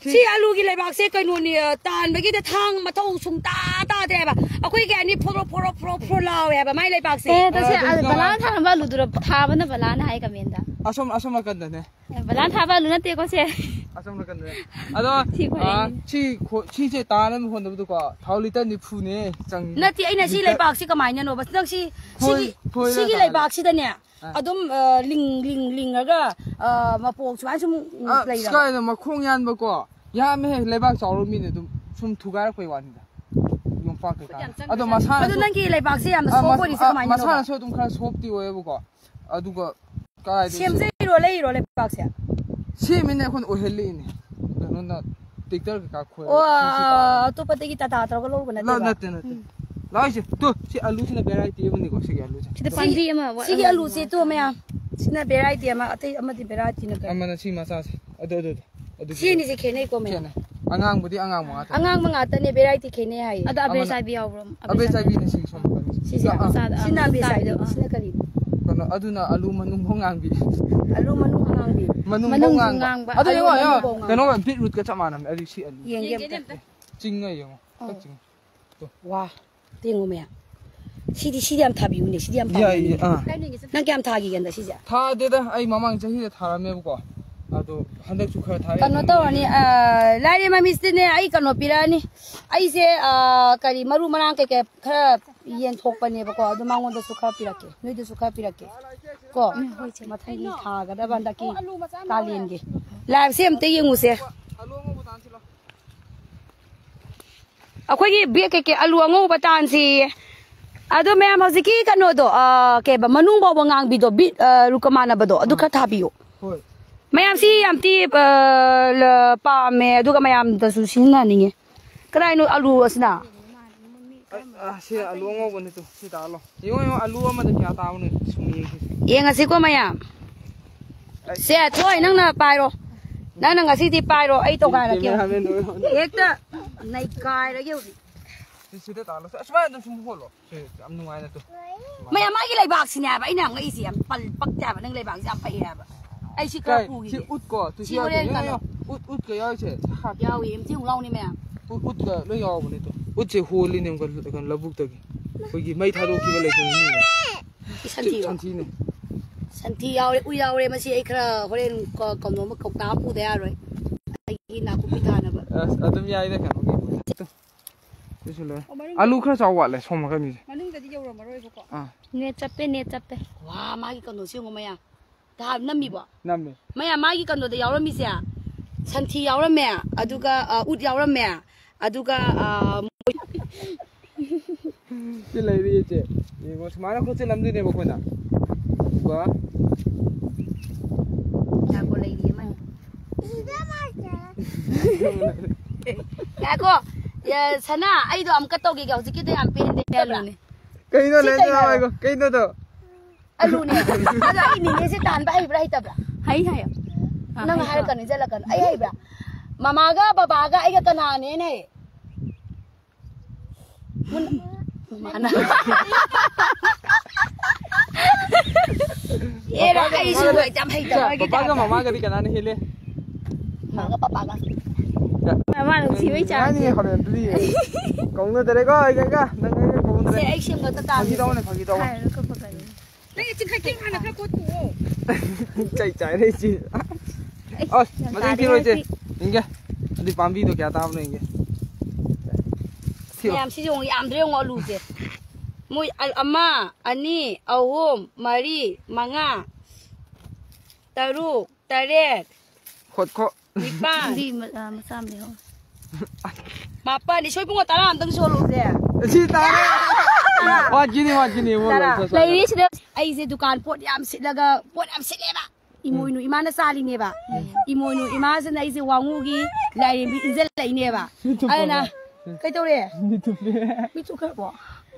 ꯁꯤ ꯁꯤ ꯑꯂꯨꯒꯤ ꯂꯩꯕꯥꯛꯁꯦ ꯀꯩꯅꯣꯅꯤ, ꯑ, ꯇꯥꯟꯕꯒꯤꯗ ꯊꯥꯡ ꯃꯊꯧ ꯁꯨꯡꯇꯥ ꯇꯥꯗ꯭ꯔꯦꯕ꯫ ꯑꯩꯈꯣꯏꯒꯤ ꯑꯅꯤ ꯐꯣꯔꯣ ꯐꯣꯔꯣ ꯐꯣꯔꯣ ꯐꯣꯔꯣ ꯂꯥꯎꯋꯦ ꯍꯥꯏꯕ ꯃꯥꯏ ꯂꯩꯕꯥꯛꯁꯦ꯫ ꯑꯦ, ꯇꯁꯦ, ꯑ, ꯑꯗꯨ ꯑ, ꯀꯃꯥꯏ-, ꯕꯂꯥꯅ ꯊꯥꯔꯝꯕ ꯑꯂꯨꯗꯨꯔ ꯊꯥꯕꯅ ꯕꯂꯥꯅ ꯍꯥꯏ ꯀꯃꯦꯟꯗ꯫ ꯑꯁꯣꯝ, ꯑꯁꯣꯝ ꯅꯥꯀꯟꯗꯅꯦ꯫ ꯑꯦ, ꯕꯂꯥꯅ ꯊꯥꯕ ꯑꯂꯨ ꯅꯠꯇꯦꯀꯣ ꯁꯦ꯫ ꯑꯁꯣꯝ ꯅꯥꯀꯟꯗꯅꯦ꯫ ꯑꯗꯣ, ꯊꯤ ꯐꯥꯏꯔꯦ꯫ ꯑ, ꯁꯤ ꯈꯣ-, ꯁꯤꯁꯦ ꯇꯥꯅꯕ ꯍꯣꯠꯅꯕꯗꯀꯣ ꯊꯥꯎ ꯂꯤꯇꯔ ꯅꯤꯐꯨꯅꯦ ꯆꯪꯉꯤ꯫ ꯅꯠꯇꯦ, ꯑꯩꯅ ꯁꯤ ꯂꯤꯇꯔ ꯂꯩꯕꯥꯛꯁꯤ ꯀꯃꯥꯏꯅꯅꯣꯕ? ꯅꯪ ꯁꯤ, ꯊꯣꯏ-, ꯁꯤꯒꯤ, ꯊꯣꯏꯅ ꯁꯤꯒꯤ ꯇꯥꯅ꯫ ꯂꯩꯕꯥꯛꯁꯤꯗꯅꯦ, ꯑꯥ꯫ ꯑꯗꯨꯝ, ꯑ, ꯂꯤꯡ-, ꯂꯤꯡ-, ꯂꯤꯡꯉꯒ, ꯑ, ꯃꯄꯣꯛ ꯁꯨꯃꯥꯏꯅ ꯁꯨꯝ, ꯎꯝ, ꯑ, ꯂꯩꯔꯕ? ꯀꯥꯏꯗ ꯃꯈꯣꯡ ꯌꯥꯟꯕꯀꯣ? ꯌꯥꯝꯃꯦꯍꯦ, ꯂꯩꯕꯥꯛ ꯆꯥꯎꯔ ꯃꯤꯅ ꯑꯗꯨꯝ ꯁꯨꯝ ꯊꯨꯒꯥꯏꯔꯛꯄꯩ ꯋꯥꯅꯤꯗ꯫ ꯌꯣꯝꯄꯥꯛ ꯀꯩꯀꯥ꯫ ꯌꯥꯝ ꯆꯪꯕ ꯑꯗꯣ ꯖꯥꯠꯅꯤ꯫ ꯃꯁꯥꯅꯁꯨ ꯑꯗꯣ ꯅꯪꯒꯤ ꯂꯩꯕꯥꯛꯁꯦ ꯌꯥꯝꯅ ꯑ, soft ꯃꯁ-, ꯑꯣꯏꯔꯤꯁꯦ ꯑ, ꯀꯃꯥꯏꯅꯅꯣꯕ? ꯃꯁꯥꯅꯁꯨ ꯑꯗꯨꯝ ꯈꯔ softꯇꯤ ꯑꯣꯏꯌꯦꯕꯀꯣ꯫ ꯑꯗꯨꯒ ꯀꯥꯏꯗꯩ ꯁꯦꯝꯖꯩꯔꯣ, ꯂꯩꯔꯤꯔꯣ ꯂꯩꯕꯥꯛꯁꯦ? ꯁꯦꯝꯃꯤꯅꯦ, ꯑꯩꯈꯣꯏꯅ ꯑꯣꯏꯍꯜꯂꯛꯏꯅꯦ꯫ ꯀꯩꯅꯣꯅ tractor ꯀꯩꯀꯥ ꯈꯣꯏꯔꯒ ꯑꯣ, ꯁꯤ, ꯁꯤ ꯇꯥꯔꯦ꯫ ꯑꯇꯣꯞꯄꯗꯒꯤ ꯇꯥꯇꯥ ꯇꯧꯔꯒ ꯂꯧꯔꯨꯕ ꯅꯠꯇꯦꯕ? ꯅꯠꯇꯦ, ꯅꯠꯇꯦ꯫ ꯎꯝ꯫ ꯂꯥꯛꯏꯁꯦ, ꯇꯨ, ꯁꯤ ꯑꯂꯨꯁꯤꯅ variety ꯑꯃꯅꯤꯀꯣ, ꯁꯤꯒꯤ ꯑꯂꯨꯁꯦ꯫ ꯁꯤꯗ ꯇꯨ, ꯄꯥꯝꯕꯤ ꯑꯃ ꯋꯥꯠꯂꯝꯕꯅꯤ꯫ ꯁꯤꯒꯤ ꯑꯂꯨꯁꯦ ꯇꯨ ꯃꯌꯥꯝ꯫ ꯁꯤꯅ variety ꯑꯃ, ꯑꯇꯩ ꯑꯃꯗꯤ varietyꯅ ꯀꯩꯅꯣ? ꯑꯃꯅ ꯁꯤ ꯃꯆꯥꯁꯦ꯫ ꯑꯗꯨ, ꯑꯗꯨ, ꯑꯗꯨ, ꯑꯗꯨ ꯁꯤ ꯑꯅꯤꯁꯦ ꯈꯦꯠꯅꯩꯀꯣ ꯃꯌꯥꯝ? ꯈꯦꯠꯅꯩ꯫ ꯑꯉꯥꯡꯕꯗꯤ ꯑꯉꯥꯡꯕ ꯉꯥꯛꯇꯅꯤ꯫ ꯑꯉꯥꯡꯕ ꯉꯥꯛꯇꯅꯦ, variety ꯈꯦꯠꯅꯩ ꯍꯥꯏꯌꯦ꯫ ꯑꯗꯣ ꯑꯕꯦꯔ ꯑꯃꯅ ꯆꯥꯏꯕꯤ ꯌꯥꯎꯕ꯭ꯔꯣ? ꯑꯕꯦꯔ ꯆꯥꯏꯕꯤꯅ ꯁꯤꯒꯤ ꯁꯣꯝ ꯅꯥꯀꯟꯒꯤ꯫ ꯁꯤꯁꯦ? ꯑꯥ, ꯑꯥ꯫ ꯃꯆꯥꯗ, ꯑꯥ, ꯁꯤꯅ ꯑꯕꯦꯔ ꯃꯆꯥꯗꯣ, ꯆꯥꯏꯕꯤ, ꯑꯥ꯫ ꯁꯤꯅ ꯀꯔꯤ? ꯀꯩꯅꯣ, ꯑꯗꯨꯅ ꯑꯂꯨ ꯃꯅꯨꯡ ꯐꯥꯎ ꯉꯥꯡꯕꯤ꯫ ꯑꯂꯨ ꯃꯅꯨꯡ ꯉꯥꯡꯕꯤ꯫ ꯃꯅꯨꯡ ꯐꯥꯎ ꯃꯅꯨꯡꯁꯨ ꯉꯥꯡꯕ꯫ ꯉꯥꯡꯕ, ꯑꯗꯨ ꯑꯂꯨ ꯌꯦꯡꯉꯣ, ꯃꯅꯨꯡ ꯌꯦꯡꯉꯣ꯫ ꯐꯥꯎ ꯉꯥꯡꯕ꯫ ꯀꯩꯅꯣ, beetrootꯀ ꯆꯞ ꯃꯥꯟꯅꯕꯅꯦ꯫ ꯑꯗꯨ ꯁꯤ ꯑꯂꯨ꯫ ꯌꯦꯡꯒꯦ ꯑꯝꯇ꯫ ꯆꯤꯡꯉ ꯌꯦꯡꯉꯣ꯫ ꯑꯥ꯫ ꯈꯔ ꯆꯤꯡꯉ꯫ ꯇꯣ꯫ ꯋꯥ꯫ ꯌꯦꯡꯉꯣ ꯃꯌꯥꯝ꯫ ꯁꯤꯗꯤ, ꯁꯤꯗꯤ ꯌꯥꯝ ꯊꯥꯕꯤꯌꯨꯅꯦ, ꯁꯤꯗꯤ ꯌꯥꯝ ꯌꯥꯏ, ꯊꯥꯕꯤꯌꯨꯅꯦ꯫ ꯌꯥꯏ, ꯑꯥ꯫ ꯅꯪ ꯀꯌꯥꯝ ꯊꯥꯈꯤꯒꯦ ꯍꯟꯗꯛ ꯁꯤꯁꯦ? ꯊꯥꯗꯦꯗ, ꯑꯩ ꯃꯃꯥꯡ ꯆꯍꯤꯗ ꯊꯥꯔꯝꯃꯦꯕꯀꯣ꯫ ꯑꯗꯣ ꯍꯟꯗꯛꯁꯨ ꯈꯔ ꯊꯥꯔꯦ꯫ ꯀꯩꯅꯣ ꯇꯧꯔꯅꯤ, ꯑ, ꯂꯥꯏꯔꯦꯝꯕ ꯃꯤꯁꯇꯤꯅꯦ, ꯑꯩ ꯀꯩꯅꯣ ꯄꯤꯔꯛꯑꯅꯤ꯫ ꯑꯩꯁꯦ, ꯑ, ꯀꯔꯤ, ꯃꯔꯨ ꯃꯔꯥꯡ ꯀꯩꯀꯩ ꯈꯔ ꯌꯦꯟꯊꯣꯛꯄꯅꯦꯕꯀꯣ, ꯑꯗꯨ ꯃꯉꯣꯟꯗꯁꯨ ꯈꯔ ꯄꯤꯔꯛꯀꯦ, ꯅꯣꯏꯗꯁꯨ ꯈꯔ ꯄꯤꯔꯛꯀꯦ꯫ ꯀꯣ? ꯎꯝ, ꯍꯣꯏ, ꯆꯦ꯫ ꯃꯊꯪꯒꯤ ꯊꯥꯒꯗꯕ ꯍꯟꯗꯛꯀꯤ ꯀꯥꯂꯦꯟꯒꯤ꯫ Liveꯁꯦ ꯑꯝꯇ ꯌꯦꯡꯉꯨꯁꯦ꯫ ꯑꯩꯈꯣꯏꯒꯤ bag ꯀꯩꯀꯩ ꯑꯂꯨ ꯑꯉꯧꯕ ꯇꯥꯟꯁꯤꯌꯦ꯫ ꯑꯗꯣ ꯃꯌꯥꯝ ꯍꯧꯖꯤꯛꯀꯤ ꯀꯩꯅꯣꯗꯣ, ꯑ, ꯀꯩꯕ, ꯃꯅꯨꯡ ꯐꯥꯎꯕ ꯉꯥꯡꯕꯤꯗꯣ, ꯕꯤꯠ, ꯑ, ꯔꯨꯀ ꯃꯥꯟꯅꯕꯗꯣ, ꯑꯗꯨ ꯈꯔ ꯊꯥꯕꯤꯌꯣ꯫ ꯍꯣꯏ꯫ ꯃꯌꯥꯝ ꯁꯤ ꯌꯥꯝ ꯊꯤ, ꯑ, ꯂ-, ꯄꯥꯝꯃꯦ, ꯑꯗꯨꯒ ꯃꯌꯥꯝꯗꯁꯨ ꯁꯤꯖꯤꯟꯅꯅꯤꯡꯉꯦ꯫ ꯀꯗꯥꯏꯅꯣ ꯑꯂꯨ ꯑꯁꯤꯅ? ꯑ, ꯑ, ꯁꯤ ꯑꯂꯨ ꯑꯉꯧꯕꯅꯤ ꯇꯨ, ꯁꯤ ꯇꯥꯍꯜꯂꯣ꯫ ꯌꯦꯡꯉꯣ, ꯌꯦꯡꯉꯣ, ꯑꯂꯨ ꯑꯃꯗ ꯀꯌꯥ ꯇꯥꯕꯅꯣ ꯁꯨꯝ ꯌꯦꯡꯁꯤ꯫ ꯌꯦꯡꯉꯁꯤꯀꯣ ꯃꯌꯥꯝ꯫ ꯑꯩ ꯁꯦ, ꯊꯣꯏ, ꯅꯪꯅ ꯄꯥꯏꯔꯣ꯫ ꯅꯪꯅ ꯉꯁꯤꯗꯤ ꯄꯥꯏꯔꯣ, ꯑꯩ ꯇꯣꯈꯥꯏꯔꯛꯀꯦ꯫ ꯀꯦꯃꯦꯔꯥꯃꯦꯟ ꯑꯣꯏꯔꯣ꯫ ꯍꯦꯛꯇ ꯅꯩꯈꯥꯏꯔꯒꯦ ꯍꯧꯖꯤꯛ꯫ ꯁꯤ, ꯁꯤꯗ ꯇꯥꯜꯂꯣ꯫ ꯑꯁꯨꯃꯥꯏꯅ ꯑꯗꯨꯝ ꯁꯨꯝ ꯍꯣꯠꯂꯣ꯫ ꯁꯤ ꯌꯥꯝ ꯅꯨꯡꯉꯥꯏꯅ ꯇꯨ꯫ ꯃꯌꯥꯝ ꯃꯥꯒꯤ ꯂꯩꯕꯥꯛꯁꯤꯅꯦ ꯍꯥꯏꯕ ꯑꯩꯅ ꯌꯥꯝ ꯉꯛꯏꯁꯦ, ꯌꯥꯝ ꯄꯜ-, ꯄꯛꯇꯦ ꯍꯥꯏꯕ ꯅꯪ ꯂꯩꯕꯥꯛꯁꯦ ꯌꯥꯝ ꯐꯩ ꯍꯥꯏꯕ꯫ ꯑꯩ ꯁꯤ ꯈꯔ ꯀꯥꯏ? ꯁꯤ ꯄꯨꯈꯤꯒꯦ꯫ ꯎꯠꯀꯣ? ꯇꯨ ꯁꯤ ꯁꯤ ꯌꯥꯎꯔꯤꯁꯦ꯫ ꯍꯣꯔꯦꯟ ꯌꯦꯡꯉꯣ, ꯀꯩꯅꯣ꯫ ꯌꯦꯡꯉꯣ꯫ ꯎꯠ, ꯎꯠꯀ ꯌꯥꯎꯔꯤꯁꯦ꯫ ꯍꯥꯞ-꯫ ꯌꯥꯎꯏ, ꯑꯝꯇ ꯌꯦꯡꯉꯨ ꯂꯥꯎꯅꯦ ꯃꯌꯥꯝ꯫ ꯎꯠ, ꯎꯠꯀ ꯂꯣꯏ ꯌꯥꯎꯕꯅꯦ ꯇꯨ꯫ ꯎꯠꯁꯦ ꯍꯣꯜꯂꯤꯅꯦ ꯑꯃꯨꯛꯀ ꯀꯩꯅꯣ ꯂꯧꯕꯨꯛꯇꯒꯤ꯫ ꯑꯩꯈꯣꯏꯒꯤ ꯃꯩ ꯊꯥꯗꯣꯛꯈꯤꯕ ꯂꯩꯇ꯭ꯔꯕ ꯃꯤꯅ꯫ ꯁꯤ ꯁꯟꯊꯤꯔꯣ? ꯁꯟꯊꯤꯅꯦ꯫ ꯁꯟꯊꯤ ꯌꯥꯎꯔꯦ, ꯎ ꯌꯥꯎꯔꯦ꯫ ꯃꯁꯤ ꯑꯩ ꯈꯔ ꯍꯣꯔꯦꯟ ꯀ-, ꯀꯩꯅꯣ ꯑꯃ ꯀꯧꯇꯥ ꯑꯃ ꯄꯨꯗ ꯌꯥꯔꯣꯏ꯫ ꯑꯩꯒꯤ ꯅꯥꯀꯨꯞꯄꯤ ꯊꯥꯅꯕ꯫ ꯑꯁ, ꯑꯗꯨꯝ ꯌꯥꯏꯗ ꯀꯩꯅꯣꯒꯤ꯫ ꯁꯤꯁꯨ ꯂꯣꯏ꯫ ꯑꯣ, ꯃꯅꯨꯡꯗ-꯫ ꯑꯂꯨ ꯈꯔ ꯆꯥꯎ ꯋꯥꯠꯂꯦ, ꯁꯣꯝ ꯅꯥꯀꯟꯒꯤꯁꯦ꯫ ꯃꯅꯨꯡꯗꯗꯤ ꯌꯧꯔꯝꯃꯔꯣꯏꯕꯀꯣ꯫ ꯑꯥ꯫ ꯅꯦꯠ ꯆꯞꯄꯦ, ꯅꯦꯠ ꯆꯞꯄꯦ꯫ ꯋꯥ, ꯃꯥꯒꯤ ꯀꯩꯅꯣꯁꯦ ꯌꯦꯡꯉꯣ ꯃꯌꯥꯝ꯫ ꯊꯥ ꯅꯝꯃꯤꯕꯣ? ꯅꯝꯃꯦ꯫ ꯃꯌꯥꯝ ꯃꯥꯒꯤ ꯀꯩꯅꯣꯗ ꯌꯥꯎꯔꯝꯃꯤꯁꯦ, ꯁꯟꯊꯤ ꯌꯥꯎꯔꯝꯃꯦ, ꯑꯗꯨꯒ, ꯑ, ꯎꯠ ꯌꯥꯎꯔꯝꯃꯦ, ꯑꯗꯨꯒ, ꯑ, ꯁꯤ ꯂꯩꯔꯤ ꯏꯆꯦ꯫ ꯌꯦꯡꯉꯣ, ꯁꯨꯃꯥꯏꯅ ꯈꯣꯠꯆꯤꯜꯂꯝꯗꯣꯏꯅꯦꯕ ꯑꯩꯈꯣꯏꯅ꯫ ꯑꯗꯨꯒ ꯉꯥꯏꯈꯣ, ꯂꯩꯔꯤ ꯑꯃꯅꯤ꯫ ꯉꯥꯏꯈꯣ, ꯑꯦ, ꯁꯅꯥ, ꯑꯩꯗꯣ ꯑꯃꯨꯛꯀ ꯇꯧꯈꯤꯒꯦ, ꯍꯧꯖꯤꯛꯀꯤꯗꯣ ꯌꯥꯝ ꯄꯦꯟꯗꯦ꯫ ꯀꯩꯅꯣ ꯁꯤ ꯂꯩꯔꯤ ꯀꯩꯅꯣ? ꯍꯥꯏꯒꯣ? ꯀꯩꯅꯣꯗꯣ? ꯑꯂꯨꯅꯦ꯫ ꯑꯗꯣ ꯑꯩ ꯅꯤꯅꯦꯁꯦ ꯇꯥꯟꯕ ꯍꯩꯕ꯭ꯔꯥ ꯍꯩꯇꯕ꯭ꯔꯥ? ꯍꯩ ꯍꯥꯏꯌꯣ꯫ ꯑ, ꯅꯪ ꯍꯩꯇ꯭ꯔꯣ? ꯍꯥꯏꯔꯛꯀꯅꯨ, ꯏꯟꯖꯜꯂꯛꯀꯅꯨ꯫ ꯑꯩ ꯍꯩꯕ꯭ꯔꯥ? ꯃꯃꯥꯒ ꯕꯕꯥꯒ ꯑꯩꯒ ꯀꯅꯥꯅ ꯍꯦꯟꯅ ꯍꯩ? ꯃꯨꯟ-, ꯃꯃꯥꯅ꯫ ꯑꯦꯔꯥ, ꯄꯄꯥꯒ ꯑꯩꯁꯨ ꯃꯃꯥꯒꯗꯤ-, ꯌꯥꯝ ꯍꯩꯇꯕ ꯄꯄꯥꯒ ꯇꯥꯏꯞꯇ꯫ ꯃꯃꯥꯒꯗꯤ ꯀꯅꯥꯅ ꯍꯦꯜꯂꯦ? ꯃꯃꯥꯒ ꯄꯄꯥꯒ꯫ ꯃꯃꯥ ꯅꯨꯡꯁꯤꯕꯩ ꯆꯥꯡꯁꯦ꯫ ꯉꯥꯏꯅꯤ ꯍꯣꯔꯦꯟ ꯑꯗꯨꯗꯤ꯫ ꯀꯧꯅꯗꯔꯦꯀꯣ, ꯑꯩꯒ ꯑꯩꯒ꯫ ꯅꯪ ꯑꯩꯒ ꯀꯧꯅꯗꯔꯦ꯫ ꯁꯦ, ꯑꯩ ꯁꯦꯝꯒꯠꯄ ꯇꯥꯕꯅꯤ꯫ ꯐꯥꯒꯤ ꯇꯧꯕꯅꯦ, ꯐꯥꯒꯤ ꯇꯧꯕꯅꯦ꯫ ꯍꯥꯏꯔꯒ ꯀꯞꯄꯛꯀꯅꯤ꯫ ꯅꯪꯒꯤ ꯆꯤꯡꯈꯠꯀꯦ ꯍꯥꯟꯅ ꯈꯔ ꯀꯣꯠꯊꯣꯛꯑꯣ꯫ ꯆꯩ ꯆꯥꯏꯔꯦ ꯏꯆꯦ꯫ ꯑꯩ ꯑꯁ, ꯌꯥꯝ ꯃꯇꯦꯡ ꯇꯥꯔꯦ ꯊꯤꯔꯣ ꯏꯆꯦ꯫ ꯍꯥꯏꯔꯗꯤ꯫ ꯌꯦꯡꯒꯦ꯫ ꯑꯗꯨꯗꯤ ꯄꯥꯝꯕꯤꯗꯣ ꯀꯌꯥ ꯇꯥꯕꯅꯣ ꯌꯦꯡꯒꯦ꯫ ꯊꯤꯔꯣ꯫ ꯃꯌꯥꯝ ꯁꯤꯁꯦ ꯌꯦꯡꯉꯨ, ꯌꯥꯝꯗ꯭ꯔꯦ ꯌꯦꯡꯉꯨ ꯑꯂꯨꯁꯦ꯫ ꯃꯣꯏ ꯑꯜ-, ꯑꯃ, ꯑꯅꯤ, ꯑꯍꯨꯝ, ꯃꯔꯤ, ꯃꯉꯥ, ꯇꯔꯨꯛ, ꯇꯔꯦꯠ꯫ ꯈꯣꯠꯈꯣ꯫ ꯅꯤꯄꯥꯟ꯫ ꯃꯆꯥ ꯑꯃ ꯂꯩꯍꯧꯔꯦ꯫ ꯃꯥꯄꯟ꯫ ꯏꯁꯣꯏ ꯏꯕꯨꯡꯉꯣ, ꯇꯔꯥ ꯑꯝꯇꯪ ꯁꯣꯜꯂꯨꯁꯦ꯫ ꯁꯤ ꯇꯥꯔꯦ꯫ ꯋꯥꯠꯈꯤꯅꯤ, ꯋꯥꯠꯈꯤꯅꯤ, ꯏꯕꯨꯡꯉꯣ, ꯇꯔꯥ꯫ ꯂꯣꯏꯁꯤꯜꯂꯣ, ꯂꯣꯏꯁꯤꯜꯂꯣ꯫ ꯂꯩꯔꯤꯁꯤꯗ꯫ ꯑꯩꯁꯦ ꯗꯨꯀꯥꯟ ꯄꯣꯠ ꯌꯥꯝ ꯁꯤꯠꯂꯒ, ꯄꯣꯠ ꯌꯥꯝ ꯁꯤꯠꯂꯦꯕ꯫ ꯏꯃꯣꯏꯅꯨ ꯏꯃꯥꯅ ꯆꯥꯜꯂꯤꯅꯦꯕ꯫ ꯎꯝ꯫ ꯏꯃꯣꯏꯅꯨ ꯏꯃꯥꯁꯤꯅ ꯑꯩꯁꯦ ꯋꯥꯉꯨꯒꯤ ꯂꯥꯏꯔꯦꯝꯕꯤ ꯏꯟꯖꯜꯂꯛꯏꯅꯦꯕ꯫ ꯃꯤꯠ ꯊꯨꯞꯄꯕ? ꯑꯗꯨꯅ ꯀꯩꯇꯧꯔꯦ? ꯃꯤꯠ ꯊꯨꯞꯄꯦ꯫ ꯃꯤꯠ ꯊꯨꯞꯈ꯭ꯔꯕꯣ?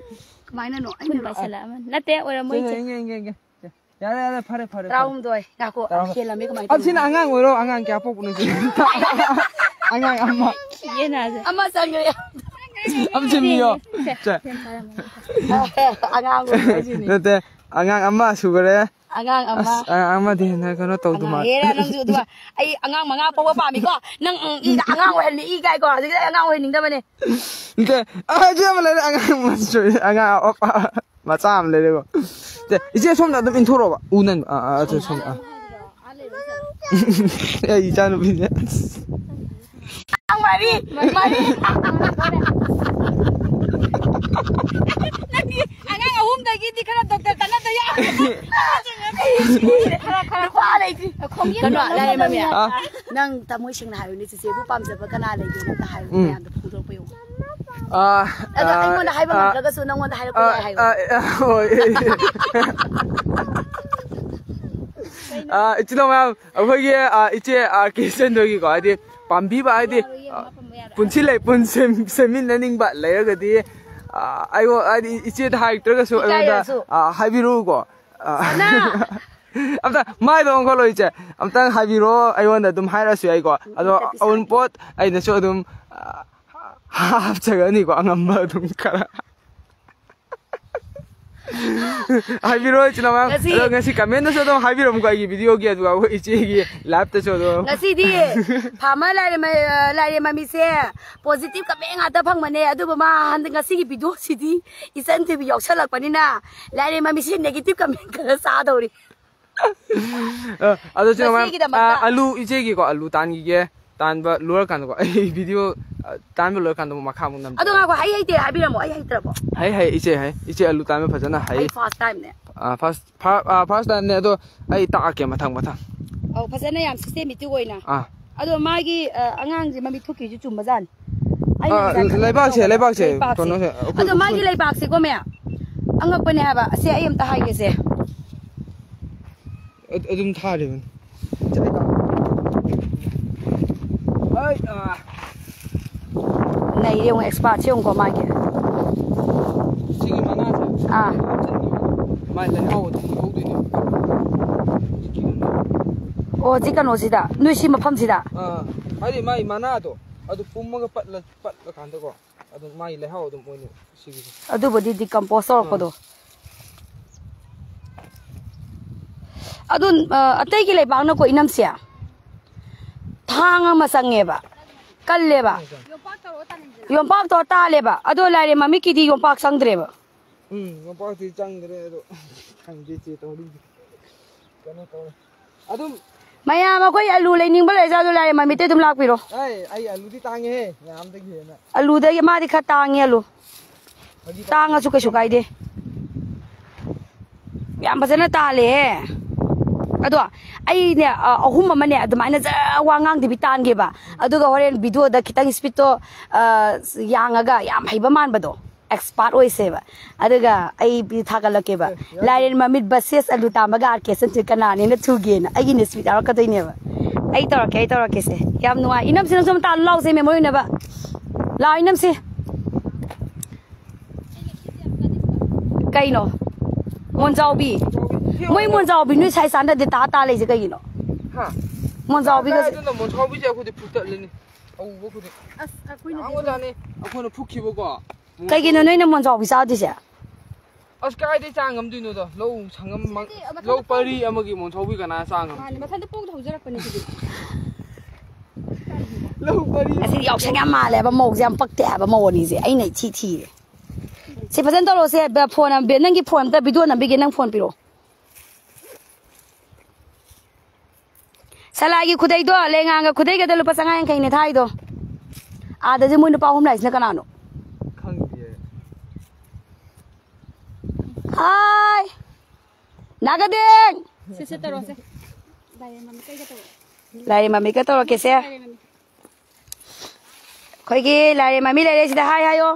ꯀꯃꯥꯏꯅꯅꯣ? ꯑꯩꯅ ꯊꯨꯟ ꯂꯣ-, ꯄꯥꯏꯁꯜꯂꯛꯑꯃꯅꯤ꯫ ꯅꯠꯇꯦ, ꯑꯣꯏꯔꯝꯃꯣꯏ, ꯁꯦ, ꯏꯆꯦ꯫ ꯌꯦꯡꯒꯦ, ꯌꯦꯡꯒꯦ, ꯌꯦꯡꯒꯦ꯫ ꯁꯦ, ꯌꯥꯔꯦ, ꯌꯥꯔꯦ, ꯐꯔꯦ, ꯐꯔꯦ, ꯐꯔꯦ꯫ ꯇꯔꯥꯍꯨꯝꯗꯣꯏ꯫ ꯉꯥꯏꯈꯣ, ꯇꯔꯥꯍꯨꯝꯗꯣꯏ꯫ ꯍꯦꯜꯂꯝꯃꯦ, ꯀꯃꯥꯏꯅ ꯑ, ꯁꯤꯅ ꯇꯧꯅꯤ? ꯑꯉꯥꯡ ꯑꯣꯏꯔꯣ, ꯑꯉꯥꯡ ꯀꯌꯥ ꯄꯣꯛꯄꯅꯣ ꯁꯤ? ꯑꯉꯥꯡ ꯑꯃ꯫ ꯈꯤꯌꯦꯅ ꯍꯥꯏꯁꯦ꯫ ꯑꯃ ꯆꯪꯈ꯭ꯔꯦ꯫ ꯑꯃ ꯁꯤꯟꯕꯤꯌꯣ꯫ ꯁꯦ꯫ ꯁꯦ꯫ ꯑꯉꯥꯡ ꯑꯣꯏꯔꯤꯉꯩꯁꯤꯅꯦ꯫ ꯅꯠꯇꯦ, ꯑꯉꯥꯡ ꯑꯃ ꯁꯨꯈꯔꯦ꯫ ꯑꯉꯥꯡ ꯑꯃ꯫ ꯑꯁ, ꯑꯉꯥꯡ ꯑꯃꯗꯤ ꯍꯦꯟꯅ ꯀꯩꯅꯣ ꯇꯧꯗꯧ ꯉꯥꯡ-, ꯃꯥꯜꯂꯦ꯫ ꯍꯦꯔꯥ, ꯅꯪꯁꯨ ꯑꯗꯨꯒ ꯑꯩ ꯑꯉꯥꯡ ꯃꯉꯥ ꯄꯣꯛꯄ ꯄꯥꯝꯃꯤꯀꯣ? ꯅꯪ, ꯎꯝ, ꯏꯒ ꯑꯉꯥꯡ ꯑꯣꯏꯍꯟꯅꯤꯡ-, ꯏ ꯀꯥꯏꯀꯣ? ꯍꯧꯖꯤꯛꯇꯤ ꯑꯩ ꯑꯉꯥꯡ ꯑꯣꯏꯍꯟꯅꯤꯡꯗꯕꯅꯦ꯫ ꯅꯠꯇꯦ, ꯑ, ꯏꯆꯦ ꯑꯃ ꯂꯩꯔꯦ, ꯑꯉꯥꯡ ꯑꯃ ꯁꯨꯏ-, ꯑꯉꯥꯡ ꯑꯣꯄꯥ ꯃꯆꯥ ꯑꯃ ꯂꯩꯔꯦꯀꯣ꯫ ꯅꯠꯇꯦ, ꯏꯆꯦ ꯁꯣꯝꯗ ꯑꯗꯨꯝ ꯏꯟꯊꯣꯔꯛꯑꯣꯕ꯫ ꯎ ꯅꯪ, ꯑ, ꯑ, ꯑꯗꯨ ꯁꯣꯝꯗ, ꯑ꯫ ꯑꯩ ꯏꯆꯥꯅꯨꯄꯤꯁꯦ꯫ ꯑꯉꯥꯡ ꯃꯔꯤ, ꯃꯔꯤ꯫ ꯅꯪꯒꯤ ꯑꯉꯥꯡ ꯑꯍꯨꯝꯗꯒꯤꯗꯤ ꯈꯔ ꯗꯣꯛꯇꯔ ꯇꯥꯟꯅꯗ ꯌꯥꯔꯣꯏ꯫ ꯈꯔ, ꯈꯔ ꯅꯨꯄꯥ ꯂꯩꯇ꯭ꯔꯤ꯫ ꯈꯣꯡꯖꯦꯜ ꯀꯩꯅꯣ, ꯂꯥꯏꯔꯦꯝꯕꯤ꯫ ꯑ? ꯅꯪ ꯊꯃꯣꯏ ꯁꯦꯡꯅ ꯍꯥꯏꯌꯨꯅꯦ, ꯆꯤꯆꯦꯕꯨ ꯄꯥꯝꯖꯕ ꯀꯅꯥ ꯂꯩꯒꯦ? ꯑꯝꯇ ꯍꯥꯏꯌꯨ, ꯎꯝ꯫ ꯃꯌꯥꯝꯗ ꯐꯣꯡꯗꯣꯔꯛꯄ ꯌꯦꯡꯉꯨ꯫ ꯑ, ꯑꯗꯣ ꯑ, ꯑꯩꯉꯣꯟꯗ ꯍꯥꯏꯕ ꯑ, ꯉꯝꯗ꯭ꯔꯒꯁꯨ ꯅꯪꯉꯣꯟꯗ ꯍꯥꯏꯔꯛꯄ ꯑ, ꯌꯥꯏ ꯍꯥꯏꯌꯨ꯫ ꯑ, ꯑ, ꯍꯣꯏ꯫ ꯑ, ꯏꯆꯤꯜ ꯏꯅꯥꯎ ꯃꯌꯥꯝ, ꯑꯩꯈꯣꯏꯒꯤ, ꯑ, ꯏꯆꯦ, ꯑ, ꯀꯦ ꯏꯆꯟꯗꯣꯏꯒꯤꯀꯣ, ꯍꯥꯏꯗꯤ ꯄꯥꯝꯕꯤꯕ, ꯍꯥꯏꯗꯤ, ꯑ, ꯄꯨꯟꯁꯤ ꯂꯩ-, ꯄꯨꯟ-, ꯁꯦꯝ-, ꯁꯦꯝꯃꯤꯟꯅꯅꯤꯡꯕ ꯂꯩꯔꯒꯗꯤ, ꯑ, ꯑꯩꯉꯣꯟ-, ꯍꯥꯏꯗꯤ ꯏꯆꯦꯗ ꯍꯥꯏꯔꯛꯇ꯭ꯔꯒꯁꯨ ꯑꯩꯉꯣꯟꯗ, ꯏꯀꯥꯏꯔꯁꯨ꯫ ꯑ, ꯍꯥꯏꯕꯤꯔꯛꯎꯀꯣ꯫ ꯑ, ꯁꯅꯥ! ꯑꯝꯇ ꯃꯥꯏꯗꯣ ꯑꯣꯟꯈꯠꯂꯣ ꯏꯆꯦ꯫ ꯑꯝꯇꯪ ꯍꯥꯏꯕꯤꯔꯣ, ꯑꯩꯉꯣꯟꯗ ꯑꯗꯨꯝ ꯍꯥꯏꯔꯛꯑꯁꯨ ꯌꯥꯏꯀꯣ꯫ ꯑꯗꯣ ꯃꯤꯠꯇ ꯄꯤꯁꯥ ꯑꯎꯟꯄꯣꯠ ꯑꯩꯅꯁꯨ ꯑꯗꯨꯝ, ꯑ, ꯍꯥꯞꯆꯒꯅꯤꯀꯣ, ꯑꯉꯝꯕ ꯑꯗꯨꯝ ꯈꯔ꯫ ꯍꯥꯏꯕꯤꯔꯣ, ꯏꯆꯤꯟ ꯏꯅꯥꯎ ꯃꯌꯥꯝ꯫ ꯉꯁꯤ ꯑꯗꯣ ꯉꯁꯤ comment ꯇꯁꯨ ꯑꯗꯨꯝ ꯍꯥꯏꯕꯤꯔꯝꯃꯨꯀꯣ ꯑꯩꯒꯤ video ꯒꯤ, ꯑꯗꯨꯒ ꯑꯩꯈꯣꯏ ꯏꯆꯦꯒꯤ live ꯇꯁꯨ ꯑꯗꯨꯝ꯫ ꯉꯁꯤꯗꯤ farmer ꯂꯥꯏꯔꯦꯝꯃ-, ꯂꯥꯏꯔꯦꯝꯃ ꯃꯃꯤꯁꯦ positive comment ꯉꯥꯛꯇ ꯐꯪꯕꯅꯦ, ꯑꯗꯨꯕꯨ ꯃꯥ ꯍꯟꯗꯛ ꯉꯁꯤꯒꯤ video ꯁꯤꯗꯤ ꯏꯆꯟ ꯊꯣꯏꯕꯤ ꯌꯥꯎꯁꯜꯂꯛꯄꯅꯤꯅ ꯂꯥꯏꯔꯦꯝꯃ ꯃꯃꯤꯁꯦ negative comment ꯈꯔ ꯆꯥꯗꯧꯔꯤ꯫ ꯑ, ꯑꯗꯣ ꯏꯆꯤꯟ ꯏꯅꯥꯎ ꯃꯌꯥꯝ, ꯉꯁꯤꯒꯤꯗꯃꯛꯇ꯫ ꯑ, ꯑꯂꯨ ꯏꯆꯦꯒꯤꯀꯣ, ꯑꯂꯨ ꯇꯥꯟꯈꯤꯒꯦ꯫ ꯇꯥꯟꯕ ꯂꯣꯏꯔꯀꯥꯟꯗꯀꯣ, ꯑꯩ video, ꯑ, ꯇꯥꯟꯕ ꯂꯣꯏꯔꯀꯥꯟꯗ ꯑꯃꯨꯛ ꯃꯈꯥ ꯑꯃꯨꯛ ꯅꯝꯖꯔꯛꯀꯦ꯫ ꯑꯗꯣ ꯉꯥꯏꯈꯣ, ꯍꯩ ꯍꯩꯇꯦ ꯍꯥꯏꯕꯤꯔꯝꯃꯣ, ꯑꯩ ꯍꯩꯇ꯭ꯔꯕꯣ? ꯍꯩ, ꯍꯩ, ꯏꯆꯦ, ꯍꯩ꯫ ꯏꯆꯦ ꯑꯂꯨ ꯇꯥꯟꯕ ꯐꯖꯅ ꯍꯩ꯫ ꯑꯩ first time ꯅꯦ꯫ ꯑ, first, ꯐꯥ-, ꯑ, first time ꯅꯦ, ꯑꯗꯣ ꯑꯩ ꯇꯥꯛꯑꯒꯦ ꯃꯊꯪ, ꯃꯊꯪ꯫ ꯑꯧ, ꯐꯖꯅ ꯌꯥꯝ systematic ꯑꯣꯏꯅ꯫ ꯑꯥ꯫ ꯑꯗꯣ ꯃꯥꯒꯤ, ꯑ, ꯑꯉꯥꯡꯁꯦ ꯃꯃꯤꯠ ꯊꯨꯞꯈꯤꯁꯦ ꯆꯨꯝꯕꯖꯥꯠꯅꯤ꯫ ꯑꯩꯅ ꯑ, ꯉꯁꯥꯏ ꯈꯪꯗꯕ ꯂꯩꯕꯥꯛꯁꯦ, ꯇꯧꯕ꯫ ꯂꯩꯕꯥꯛꯁꯦ, ꯂꯩꯕꯥꯛꯁꯦ꯫ ꯀꯩꯅꯣꯁꯦ, ꯑꯩꯈꯣꯏ ꯑꯗꯣ ꯃꯥꯒꯤ ꯎꯈ꯭ꯔꯨꯜ ꯂꯩꯕꯥꯛꯁꯦꯀꯣ, ꯃꯌꯥꯝ, ꯑꯉꯛꯄꯅꯦ ꯍꯥꯏꯕ꯫ ꯑꯁꯦ, ꯑꯩ ꯑꯝꯇ ꯍꯥꯏꯒꯦꯁꯦ꯫ ꯑ-, ꯑꯗꯨꯝ ꯊꯥꯔꯤꯕꯅꯤ꯫ ꯍꯣꯏ, ꯑ꯫ ꯅꯩꯔꯦ ꯌꯦꯡꯉꯣ, expert ꯁꯦ ꯌꯦꯡꯉꯨꯀꯣ ꯃꯥꯒꯤ꯫ ꯁꯤꯒꯤ ꯃꯅꯥꯁꯦ ꯑꯥ꯫ ꯃꯥꯏ ꯂꯩꯍꯥꯎ ꯑꯗꯨꯝ ꯍꯧꯗꯣꯏꯅꯦ꯫ ꯑꯣ, ꯍꯧꯖꯤꯛ ꯀꯩꯅꯣꯁꯤꯗ, ꯅꯣꯏ ꯁꯤ ꯃꯐꯝꯁꯤꯗ? ꯑꯥ, ꯍꯥꯏꯗꯤ ꯃꯥꯏ ꯃꯅꯥꯗꯣ ꯑꯗꯨ ꯄꯨꯝꯃꯒ ꯄꯠꯂ-, ꯄꯠꯂꯀꯥꯟꯗꯀꯣ, ꯑꯗꯨꯝ ꯃꯥꯏ ꯂꯩꯍꯥꯎ ꯑꯗꯨꯝ ꯑꯣꯏꯅ ꯁꯤꯒꯤꯁꯦ꯫ ꯑꯗꯨꯕꯨꯗꯤ ꯗꯤꯀꯝꯄꯣꯁ ꯇꯧꯔꯛꯄꯗꯣ꯫ ꯑꯗꯨ, ꯑ, ꯑꯇꯩꯒꯤ ꯂꯩꯕꯥꯛꯅꯀꯣ, ꯏꯅꯝꯁꯦ, ꯊꯥꯡ ꯑꯃ ꯆꯪꯉꯦꯕ, ꯀꯜꯂꯦꯕ, ꯌꯣꯝꯄꯥꯛ ꯇꯧꯔ ꯇꯥꯜꯂꯦꯕ꯫ ꯑꯗꯣ ꯂꯥꯏꯔꯦꯝ ꯃꯃꯤꯠꯀꯤꯗꯤ ꯌꯣꯝꯄꯥꯛ ꯆꯪꯗ꯭ꯔꯦꯕ꯫ ꯎꯝ, ꯌꯣꯝꯄꯥꯛꯇꯤ ꯆꯪꯗ꯭ꯔꯦ, ꯑꯗꯣ ꯈꯪꯗꯦ ꯆꯦ ꯇꯧꯔꯤꯁꯦ꯫ ꯀꯩꯅꯣ ꯇꯧꯔꯦ꯫ ꯑꯗꯨꯝ ꯃꯌꯥꯝ ꯑꯩꯈꯣꯏ ꯑꯂꯨ ꯂꯩꯅꯤꯡꯕ ꯂꯩꯔꯁꯨ ꯑꯗꯨ ꯂꯥꯏꯔꯦꯝ ꯃꯃꯤꯠꯇꯩ ꯑꯗꯨꯝ ꯂꯥꯛꯄꯤꯔꯣ꯫ ꯑꯩ, ꯑꯩ ꯑꯂꯨꯗꯤ ꯇꯥꯡꯉꯦꯍꯦ, ꯃꯌꯥꯝꯗꯒꯤ ꯍꯦꯟꯅ꯫ ꯑꯂꯨꯗꯒꯤ ꯃꯥꯗꯤ ꯈꯔ ꯇꯥꯡꯉꯦ, ꯑꯂꯨ꯫ ꯐꯥꯒꯤ ꯇꯧꯕꯅꯦ꯫ ꯇꯥꯡꯉꯁꯨ ꯀꯩꯁꯨ ꯀꯥꯏꯗꯦ꯫ ꯌꯥꯝ ꯐꯖꯅ ꯇꯥꯜꯂꯦꯍꯦ꯫ ꯑꯗꯣ ꯑꯩꯅꯦ, ꯑ, ꯑꯍꯨꯝ ꯑꯃꯅꯦ ꯑꯗꯨꯃꯥꯏꯅ ꯖꯔ ꯋꯥ ꯉꯥꯡꯗꯕꯤ ꯇꯥꯟꯒꯦꯕ꯫ ꯑꯗꯨꯒ ꯍꯣꯔꯦꯟ ꯚꯤꯗꯤꯑꯣꯗ ꯈꯤꯇꯪ ꯏꯁꯄꯤꯠꯇꯣ, ꯑ, ꯌꯥꯡꯉꯒ ꯌꯥꯝ ꯍꯩꯕ ꯃꯥꯟꯕꯗꯣ, ꯑꯦꯛꯁꯄꯥꯔꯠ ꯑꯣꯏꯁꯦꯕ꯫ ꯑꯗꯨꯒ ꯑꯩ ꯊꯥꯒꯠꯂꯛꯀꯦꯕ, ꯑꯦ, ꯌꯥꯏ꯫ ꯂꯥꯏꯔꯦꯟ ꯃꯃꯤꯠ ꯚꯔꯁꯦꯁ ꯑꯂꯨ ꯇꯥꯟꯕꯒ ꯑꯥꯔ ꯀꯦ ꯁꯟꯁꯤꯠ ꯀꯅꯥꯅ ꯍꯦꯟꯅ ꯊꯨꯒꯦꯅ꯫ ꯑꯩꯒꯤꯅꯦ ꯏꯁꯄꯤꯠ ꯌꯥꯎꯔꯛꯀꯗꯣꯏꯅꯦꯕ꯫ ꯑꯩ ꯇꯧꯔꯛꯀꯦ, ꯑꯩ ꯇꯧꯔꯛꯀꯦꯁꯦ꯫ ꯌꯥꯝ ꯅꯨꯡꯉꯥꯏ꯫ ꯏꯅꯝꯁꯤ, ꯅꯪꯁꯨ ꯑꯃ ꯇꯥꯜꯂꯨ ꯂꯥꯎꯁꯦ, ꯃꯦꯃꯣꯔꯤ ꯑꯣꯏꯅꯕ꯫ ꯂꯥꯛꯑꯣ, ꯏꯅꯝꯁꯤ꯫ ꯀꯩꯅꯣ? ꯃꯣꯟꯖꯥꯎꯕꯤ꯫ ꯃꯣꯏ ꯃꯣꯟꯖꯥꯎꯕꯤ ꯅꯣꯏ ꯁꯥꯏ ꯆꯥꯟꯅꯗꯦ ꯇꯥ ꯇꯥ ꯂꯩꯁꯦ ꯀꯩꯒꯤꯅꯣ? ꯍꯥ? ꯃꯣꯟꯖꯥꯎꯕꯤꯒꯁꯦ꯫ ꯀꯥꯏꯗꯅꯣ ꯃꯣꯟꯖꯥꯎꯕꯤꯁꯦ ꯑꯩꯈꯣꯏꯗꯤ ꯐꯨꯛꯇꯠꯂꯅꯤ꯫ ꯑꯎꯕ ꯈꯨꯗꯤꯡ꯫ ꯑꯁ, ꯑꯩꯈꯣꯏꯅꯗꯤ ꯌꯥꯝ ꯑꯣꯖꯥꯅꯤ꯫ ꯑꯩꯈꯣꯏꯅ ꯐꯨꯛꯈꯤꯕꯀꯣ꯫ ꯀꯩꯒꯤꯅꯣ ꯅꯣꯏꯅ ꯃꯣꯟꯖꯥꯎꯕꯤ ꯆꯥꯗꯣꯏꯁꯦ? ꯑꯁ, ꯀꯥꯏꯗꯩ ꯆꯥ ꯉꯝꯗꯣꯏꯅꯣꯗ? ꯂꯧ ꯁꯪꯉꯝ ꯃ-, ꯅꯠꯇꯦ, ꯃꯊꯟꯇ ꯂꯧ ꯄꯔꯤ ꯄꯣꯛ-, ꯑꯃꯒꯤ ꯃꯣꯟꯖꯥꯎꯕꯤ ꯀꯅꯥ ꯆꯥ ꯉꯝꯗꯣꯏꯅꯣ? ꯃꯥꯅꯦ, ꯃꯊꯟꯇ ꯄꯣꯛꯇ ꯍꯧꯖꯔꯛꯄꯅꯦ ꯁꯤꯗꯤ꯫ ꯂꯧ ꯄꯔꯤ ꯑꯁꯤ ꯑꯃꯒꯤ ꯌꯥꯎꯁꯪ ꯌꯥꯝ ꯃꯥꯜꯂꯦꯕ, ꯃꯧꯁꯦ ꯌꯥꯝ ꯄꯛꯇꯦ ꯍꯥꯏꯕ, ꯃꯧ ꯑꯅꯤꯁꯦ꯫ ꯑꯩꯅ ꯏꯊꯤ ꯊꯤꯔꯦ꯫ ꯁꯤ ꯐꯖꯅ ꯇꯧꯔꯣꯁꯦ, ꯕ-, ꯐꯣꯟ ꯑꯃ, ꯕ-, ꯅꯪꯒꯤ ꯐꯣꯟ ꯑꯝꯇ ꯚꯤꯗꯤꯑꯣ ꯅꯝꯕꯤꯒꯦ, ꯅꯪ ꯐꯣꯟ ꯄꯤꯔꯛꯑꯣ꯫ ꯁꯂꯥꯏꯒꯤ ꯈꯨꯗꯩꯗꯣ, ꯂꯦꯡꯉꯥꯡꯒ ꯈꯨꯗꯩꯒꯗꯣ ꯂꯨꯄꯥ ꯆꯥꯝꯃꯉꯥ ꯌꯥꯡꯈꯩꯅꯦ ꯊꯥꯏꯗꯣ꯫ ꯑꯥꯗꯁꯨ ꯃꯣꯏ ꯅꯨꯄꯥ ꯑꯍꯨꯝ ꯂꯥꯛꯏꯁꯤꯅ ꯀꯅꯥꯅꯣ? ꯈꯪꯗꯤꯌꯦ꯫ ꯍꯥꯏ! ꯅꯥꯒꯗꯦꯡ! ꯁꯦ, ꯁꯦ, ꯇꯧꯔꯣꯁꯦ꯫ ꯂꯥꯏꯔꯦꯝ ꯃꯃꯤꯠ ꯀꯩꯒ ꯇꯧꯔꯣ꯫ ꯂꯥꯏꯔꯦꯝ ꯃꯃꯤꯠꯀ ꯇꯧꯔꯛꯀꯦꯁꯦ꯫ ꯂꯥꯏꯔꯦꯝ ꯃꯃꯤꯠ꯫ ꯑꯩꯈꯣꯏꯒꯤ ꯂꯥꯏꯔꯦꯝ ꯃꯃꯤ ꯂꯩꯔꯦ ꯁꯤꯗ꯫ ꯍꯥꯏ ꯍꯥꯏꯌꯣ꯫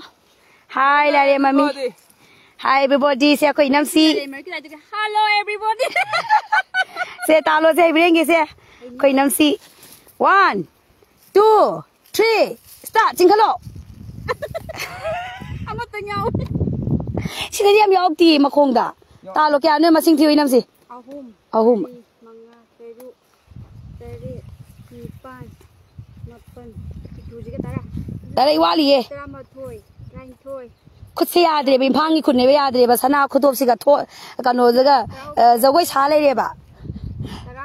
ꯍꯥꯏ, ꯂꯥꯏꯔꯦꯝ ꯃꯃꯤ꯫ Everybody꯫ ꯍꯥꯏ, everybody꯫ ꯁꯦ, ꯑꯩꯈꯣꯏ ꯏꯅꯝꯁꯤ꯫ ꯂꯥꯏꯔꯦꯝ ꯃꯃꯤꯠꯀꯤ ꯂꯥꯏꯗꯨꯒꯤ, "Hello, everybody!" ꯁꯦ, ꯇꯥꯜꯂꯣꯁꯦ, ꯍꯩꯕ꯭ꯔꯦꯟꯒꯤꯁꯦ꯫ ꯑꯩꯈꯣꯏ ꯏꯅꯝꯁꯤ꯫ One, two, three, start꯫ ꯆꯤꯡꯈꯠꯂꯣ꯫ ꯑꯃꯇꯪ ꯌꯥꯎꯋꯦ꯫ ꯁꯤꯗꯗꯤ ꯌꯥꯝ ꯌꯥꯎꯔꯛꯇꯤꯌꯦ ꯃꯈꯣꯡꯗ꯫ ꯌꯥꯎ-, ꯇꯥꯜꯂꯣ, ꯀꯌꯥꯅꯣ ꯃꯁꯤꯡ ꯊꯤꯌꯨ, ꯏꯅꯝꯁꯤ꯫ ꯑꯍꯨꯝ, ꯑꯍꯨꯝ꯫ ꯃꯔꯤ, ꯃꯉꯥ, ꯇꯔꯨꯛ, ꯇꯔꯦꯠ ꯋꯥꯠꯂꯤꯌꯦ꯫ ꯈꯨꯠꯁꯦ ꯌꯥꯗ꯭ꯔꯦꯕ, ꯏꯝꯐꯥꯜꯒꯤ ꯈꯨꯠꯅꯦꯕ ꯌꯥꯗ꯭ꯔꯦꯕ, ꯁꯅꯥ ꯈꯨꯗꯣꯞꯁꯤꯒ ꯊꯣ-, ꯀꯩꯅꯣꯗꯒ, ꯑ, ꯖꯒꯣꯏ ꯁꯥ ꯂꯩꯔꯦꯕ꯫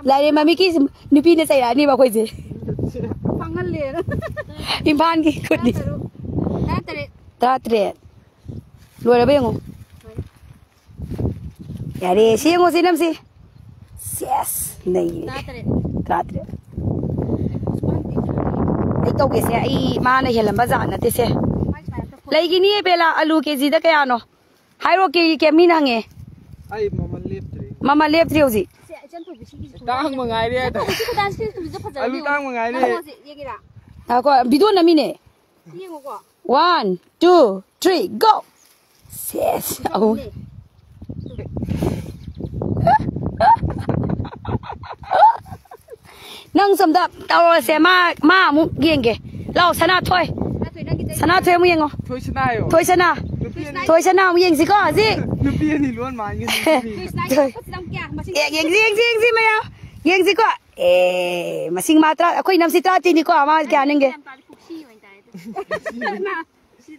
ꯂꯥꯏꯔꯦꯝ ꯃꯃꯤꯠꯀꯤ ꯅꯨꯄꯤꯅ ꯆꯩꯔꯛꯑꯅꯤꯕ ꯑꯩꯈꯣꯏꯁꯦ꯫ ꯏꯝꯐꯥꯜꯒꯤ ꯈꯨꯠꯅꯤ꯫ ꯇꯔꯥꯇꯔꯦꯠ꯫ ꯂꯣꯏꯔꯕ ꯌꯦꯡꯉꯣ꯫ ꯌꯥꯔꯦ, ꯁꯤ ꯌꯦꯡꯉꯣ, ꯁꯤ ꯅꯝꯁꯤ꯫ ꯁꯦꯁ, ꯅꯩꯔꯦ꯫ ꯇꯔꯥꯇꯔꯦꯠ꯫ ꯇꯔꯥꯇꯔꯦꯠ꯫ ꯑꯩ ꯇꯧꯒꯦꯁꯦ, ꯑꯩ, ꯃꯥꯅ ꯍꯦꯜꯂꯝꯕ ꯖꯥꯠ ꯅꯠꯇꯦꯁꯦ꯫ ꯂꯩꯒꯤꯅꯤꯌꯦ ꯕꯦꯂꯥ, ꯑꯂꯨ ꯀꯦꯖꯤꯗ ꯀꯌꯥꯅꯣ? ꯍꯥꯏꯔꯣ, ꯀꯦ-, ꯀꯦ-, ꯃꯤꯅ ꯍꯪꯉꯦ꯫ ꯑꯩ ꯃꯃꯜ ꯂꯦꯞꯇ꯭ꯔꯤ꯫ ꯃꯃꯜ ꯂꯦꯞꯇ꯭ꯔꯤ ꯍꯧꯖꯤꯛ꯫ ꯁꯦ, ꯏꯆꯟ ꯊꯣꯏꯕꯤ ꯁꯤꯒꯤꯁꯦ ꯇꯥꯡꯕ ꯉꯥꯏꯔꯦ꯫ ꯏꯆꯟ ꯊꯣꯏꯕꯤ ꯁꯤ ꯈꯨꯗꯥꯡ ꯁꯤ ꯐꯖꯕꯅꯤ ꯑꯂꯨ ꯌꯦꯡꯉꯣ꯫ ꯇꯥꯡꯕ ꯉꯥꯏꯔꯦ꯫ ꯅꯪ ꯁꯤ ꯌꯦꯡꯒꯦꯔꯥ? ꯉꯥꯏꯈꯣ, ꯚꯤꯗꯤꯑꯣ ꯅꯝꯃꯤꯅꯦ꯫ ꯁꯤ ꯌꯦꯡꯉꯨꯀꯣ꯫ One, two, three, go! ꯁꯦꯁ, ꯑꯍꯨꯝ꯫ ꯐꯖꯕꯅꯦ꯫ ꯅꯪ ꯁꯣꯝꯗ ꯇꯧꯔꯁꯦ, ꯃꯥ, ꯃꯥ ꯑꯃꯨꯛ ꯌꯦꯡꯒꯦ꯫ ꯂꯥꯛꯑꯣ, ꯁꯅꯥꯊꯣꯏ꯫ ꯁꯅꯥꯊꯣꯏ, ꯅꯪꯒꯤꯗ ꯁꯅꯥꯊꯣꯏ ꯑꯃꯨꯛ ꯌꯦꯡꯉꯣ꯫ ꯊꯣꯏ ꯁꯅꯥ ꯍꯥꯏꯌꯣ꯫ ꯊꯣꯏ ꯁꯅꯥ꯫ ꯅꯨꯄꯤ ꯑꯅꯤ꯫ ꯊꯣꯏ ꯁꯅꯥ ꯑꯃꯨꯛ ꯌꯦꯡꯁꯤꯀꯣ, ꯍꯧꯖꯤꯛ꯫ ꯅꯨꯄꯤ ꯑꯅꯤ ꯂꯣꯟ ꯃꯥꯟꯒꯅꯤ, ꯅꯨꯄꯤ ꯑꯅꯤ꯫ ꯊꯣꯏ ꯁꯅꯥꯒꯤ ꯊꯣꯏ꯫ ꯄꯣꯠꯁꯤ ꯌꯥꯝ ꯀꯌꯥ ꯃꯁꯤꯡ ꯑꯦ, ꯌꯦꯡꯁꯤ, ꯌꯦꯡꯁꯤ, ꯌꯦꯡꯁꯤ, ꯃꯌꯥꯝ꯫ ꯌꯦꯡꯁꯤꯀꯣ꯫ ꯑꯦ, ꯃꯁꯤꯡ ꯃꯥ ꯇꯔꯥ, ꯑꯩꯈꯣꯏ ꯏꯅꯝꯁꯤ ꯇꯔꯥꯇꯔꯦꯠꯅꯤꯀꯣ, ꯃꯥ ꯀꯌꯥ ꯅꯤꯡꯒꯦ? ꯌꯥꯝ ꯇꯥꯔꯦ, ꯄꯨꯈ꯭ꯔꯤ ꯑꯣꯏꯅ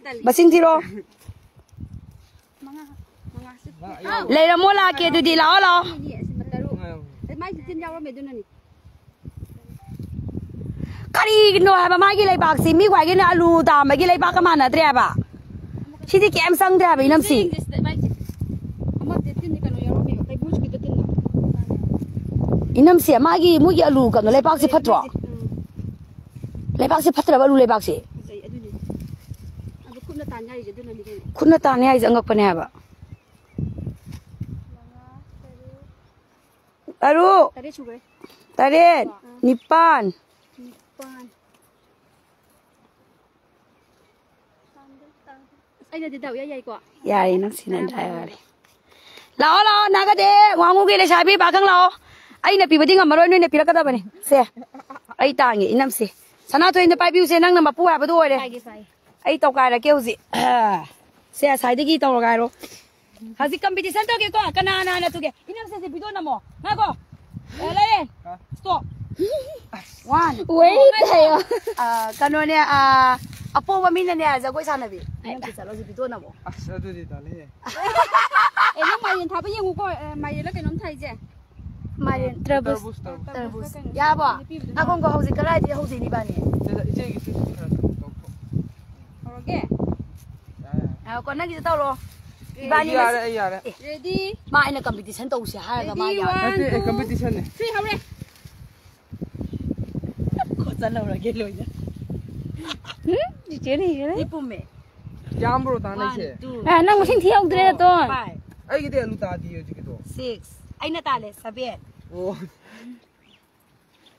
ꯇꯥꯔꯦ꯫ ꯃꯁꯤꯡ ꯊꯤꯔꯣ꯫ ꯃꯉꯥ, ꯃꯉꯥ꯫ ꯂꯩꯔꯝꯃꯣ, ꯂꯥꯛꯀꯦ ꯑꯗꯨꯗꯤ, ꯂꯥꯛꯑꯣ, ꯂꯥꯛꯑꯣ꯫ ꯑꯅꯤ, ꯑꯁꯤ ꯇꯔꯨꯛ꯫ ꯃꯥꯏꯁꯦ ꯇꯤꯟ ꯌꯥꯎꯔꯝꯃꯦ, ꯑꯗꯨꯅꯅꯤ꯫ ꯀꯔꯤꯒꯤꯅꯣ ꯍꯥꯏꯕ, ꯃꯥꯒꯤ ꯂꯩꯕꯥꯛꯁꯤ ꯃꯤ ꯈ꯭ꯋꯥꯏꯒꯤꯅ ꯑꯂꯨ ꯇꯥꯝꯕꯒꯤ ꯂꯩꯕꯥꯛꯀ ꯃꯥꯟꯅꯗ꯭ꯔꯦ ꯍꯥꯏꯕ꯫ ꯁꯤꯗꯤ ꯀꯩꯝ ꯆꯪꯗ꯭ꯔꯦ ꯍꯥꯏꯕ, ꯏꯅꯝꯁꯤ꯫ ꯌꯦꯡꯁꯦ, ꯁꯤꯗ ꯃꯥꯏꯁꯦ꯫ ꯑꯃꯁꯦ ꯇꯤꯟꯅꯤ ꯀꯩꯅꯣ ꯌꯥꯎꯔꯝꯃꯦꯕ, ꯂꯩꯕꯨꯡꯁꯤꯗ ꯇꯤꯟꯅ꯫ ꯏꯅꯝꯁꯦ, ꯃꯥꯒꯤ, ꯃꯣꯏꯒꯤ ꯑꯂꯨ ꯀꯩꯅꯣ, ꯂꯩꯕꯥꯛꯁꯤ ꯐꯠꯇ꯭ꯔꯣ? ꯎꯝ꯫ ꯂꯩꯕꯥꯛꯁꯤ ꯐꯠꯇ꯭ꯔꯕ, ꯑꯂꯨ ꯂꯩꯕꯥꯛꯁꯤ? ꯐꯖꯩ, ꯑꯗꯨꯅꯤ꯫ ꯑꯗꯨ ꯈꯨꯠꯅ ꯇꯥꯟ ꯌꯥꯔꯤꯁꯦ ꯑꯗꯨꯅꯅꯤ ꯀꯩꯅꯣ꯫ ꯈꯨꯠꯅ ꯇꯥꯟ ꯌꯥꯔꯤꯁꯦ ꯑꯉꯛꯄꯅꯦ ꯍꯥꯏꯕ꯫ ꯃꯉꯥ, ꯇꯔꯨꯛ꯫ ꯇꯔꯨꯛ꯫ ꯇꯔꯦꯠ ꯁꯨꯈ꯭ꯔꯦ꯫ ꯇꯔꯦꯠ, ꯑꯥ꯫ ꯅꯤꯄꯥꯟ꯫ ꯅꯤꯄꯥꯟ꯫ ꯑꯁ, ꯑꯩꯅꯗꯤ ꯗꯥꯎ ꯏꯌꯥ ꯌꯥꯏꯀꯣ꯫ ꯌꯥꯔꯦ, ꯅꯪ ꯁꯤꯅ ꯗꯥꯎ ꯌꯥꯔꯦ꯫ ꯂꯥꯛꯑꯣ, ꯂꯥꯛꯑꯣ, ꯅꯥꯒꯗꯦ, ꯋꯥꯡꯉꯨꯒꯤ ꯂꯩꯁꯥꯕꯤ ꯄꯥꯈꯪ ꯂꯥꯛꯑꯣ꯫ ꯑꯩꯅ ꯄꯤꯕꯗꯤ ꯉꯝꯃꯔꯣꯏ, ꯅꯣꯏꯅ ꯄꯤꯔꯛꯀꯗꯕꯅꯤ꯫ ꯁꯦ, ꯑꯩ ꯇꯥꯡꯉꯦ, ꯏꯅꯝꯁꯦ꯫ ꯁꯅꯥꯊꯣꯏꯅ ꯄꯥꯏꯕꯤꯌꯨꯁꯦ, ꯅꯪꯅ ꯃꯄꯨ ꯍꯥꯏꯕꯗꯨ ꯑꯣꯏꯔꯦ꯫ ꯄꯥꯏꯒꯦ, ꯄꯥꯏꯒꯦ꯫ ꯑꯩ ꯇꯧꯈꯥꯏꯔꯛꯀꯦ ꯍꯧꯖꯤꯛ꯫ ꯁꯦ, ꯑꯁꯥꯏꯗꯒꯤ ꯇꯧꯔꯒ ꯍꯥꯏꯔꯣ꯫ ꯍꯧꯖꯤꯛ competition ꯇꯧꯒꯦꯀꯣ, ꯀꯅꯥ ꯀꯅꯥꯅ ꯊꯨꯒꯦ? ꯏꯅꯝꯁꯦ, ꯁꯤ ꯚꯤꯗꯤꯑꯣ ꯅꯝꯃꯣ꯫ ꯉꯥꯏꯈꯣ꯫ ꯑ, ꯂꯩꯔꯦ꯫ ꯍꯥ? Stop꯫ One. Wait ꯍꯥꯏꯌꯣ꯫ ꯑ, ꯀꯩꯅꯣꯅꯦ, ꯑ, ꯑꯄꯣꯕ ꯃꯤꯅꯅꯦ, ꯖꯒꯣꯏ ꯁꯥꯟꯅꯕꯤ꯫ ꯅꯪ ꯆꯠꯂꯣ, ꯁꯤ ꯄꯤꯇꯣꯟ ꯑꯃꯨꯛ꯫ ꯑꯁ, ꯑꯗꯨꯗꯤ ꯇꯜꯂꯦꯍꯦ꯫ ꯑꯦ, ꯅꯪ ꯃꯥꯏꯔꯦꯟ ꯊꯥꯕ ꯌꯦꯡꯉꯨꯀꯣ꯫ ꯑꯦ, ꯃꯥꯏꯔꯦꯟꯂ ꯀꯩꯅꯣꯝ ꯊꯥꯏꯁꯦ꯫ ꯃꯥꯏꯔꯦꯟ, ꯇꯔꯕꯨꯖ꯫ ꯇꯔꯕꯨꯖ꯫ ꯇꯔꯕꯨꯖ꯫ ꯇꯔꯕꯨꯖ꯫ ꯌꯥꯕꯣ? ꯅꯨꯄꯤꯕꯨꯗꯤ ꯉꯥꯏꯈꯣ, ꯉꯥꯏꯈꯣ, ꯍꯧꯖꯤꯛ ꯀꯗꯥꯏꯗꯒꯤ ꯍꯧꯖꯤꯛꯅꯤ ꯏꯕꯥꯅꯤ? ꯁꯤꯗ ꯏꯆꯦꯒꯤ ꯁꯤ ꯈꯔ ꯂꯧꯊꯣꯛ꯫ ꯍꯧꯔꯒꯦ? ꯌꯥꯔꯦ, ꯌꯥꯔꯦ꯫ ꯉꯥꯏꯈꯣꯀꯣ, ꯅꯪꯒꯤꯁꯨ ꯇꯧꯔꯣ꯫ ꯑꯦ, ꯏꯕꯥꯅꯤ ꯑꯩ ꯌꯥꯔꯦ, ꯃꯁꯤ-, ꯑꯩ ꯌꯥꯔꯦ꯫ ꯑꯦ, ꯃꯥ ꯑꯩꯅ competition ꯇꯧꯁꯦ ꯍꯥꯏꯔꯒ ꯃꯥ ready, ꯌꯥꯔꯦ꯫ One, ꯅꯠꯇꯦ, ꯑꯦ, two, competition ꯅꯦ꯫ Three, ꯍꯧꯔꯦ꯫ ꯈꯣꯠꯆꯜꯍꯧꯔꯒꯦ ꯂꯣꯏꯅ꯫ ꯎꯝ? ꯆꯤꯆꯦꯅ ꯏꯔꯦ꯫ ꯁꯤ ꯄꯨꯝꯃꯦ꯫ ꯌꯥꯝꯕ꯭ꯔꯣ ꯇꯥꯅꯩꯁꯦ? One, two, ꯑ, ꯅꯪ ꯃꯁꯤꯡ ꯊꯤꯍꯧꯗ꯭ꯔꯦ, four, ꯇꯣꯟ꯫ Five꯫ ꯑꯩꯒꯤꯗꯤ ꯑꯂꯨ ꯇꯥꯗꯤꯌꯦ ꯍꯧꯖꯤꯛꯀꯤꯗꯣ꯫ Six꯫ ꯑꯩꯅ ꯇꯥꯜꯂꯦ, seven꯫ ꯑꯣ꯫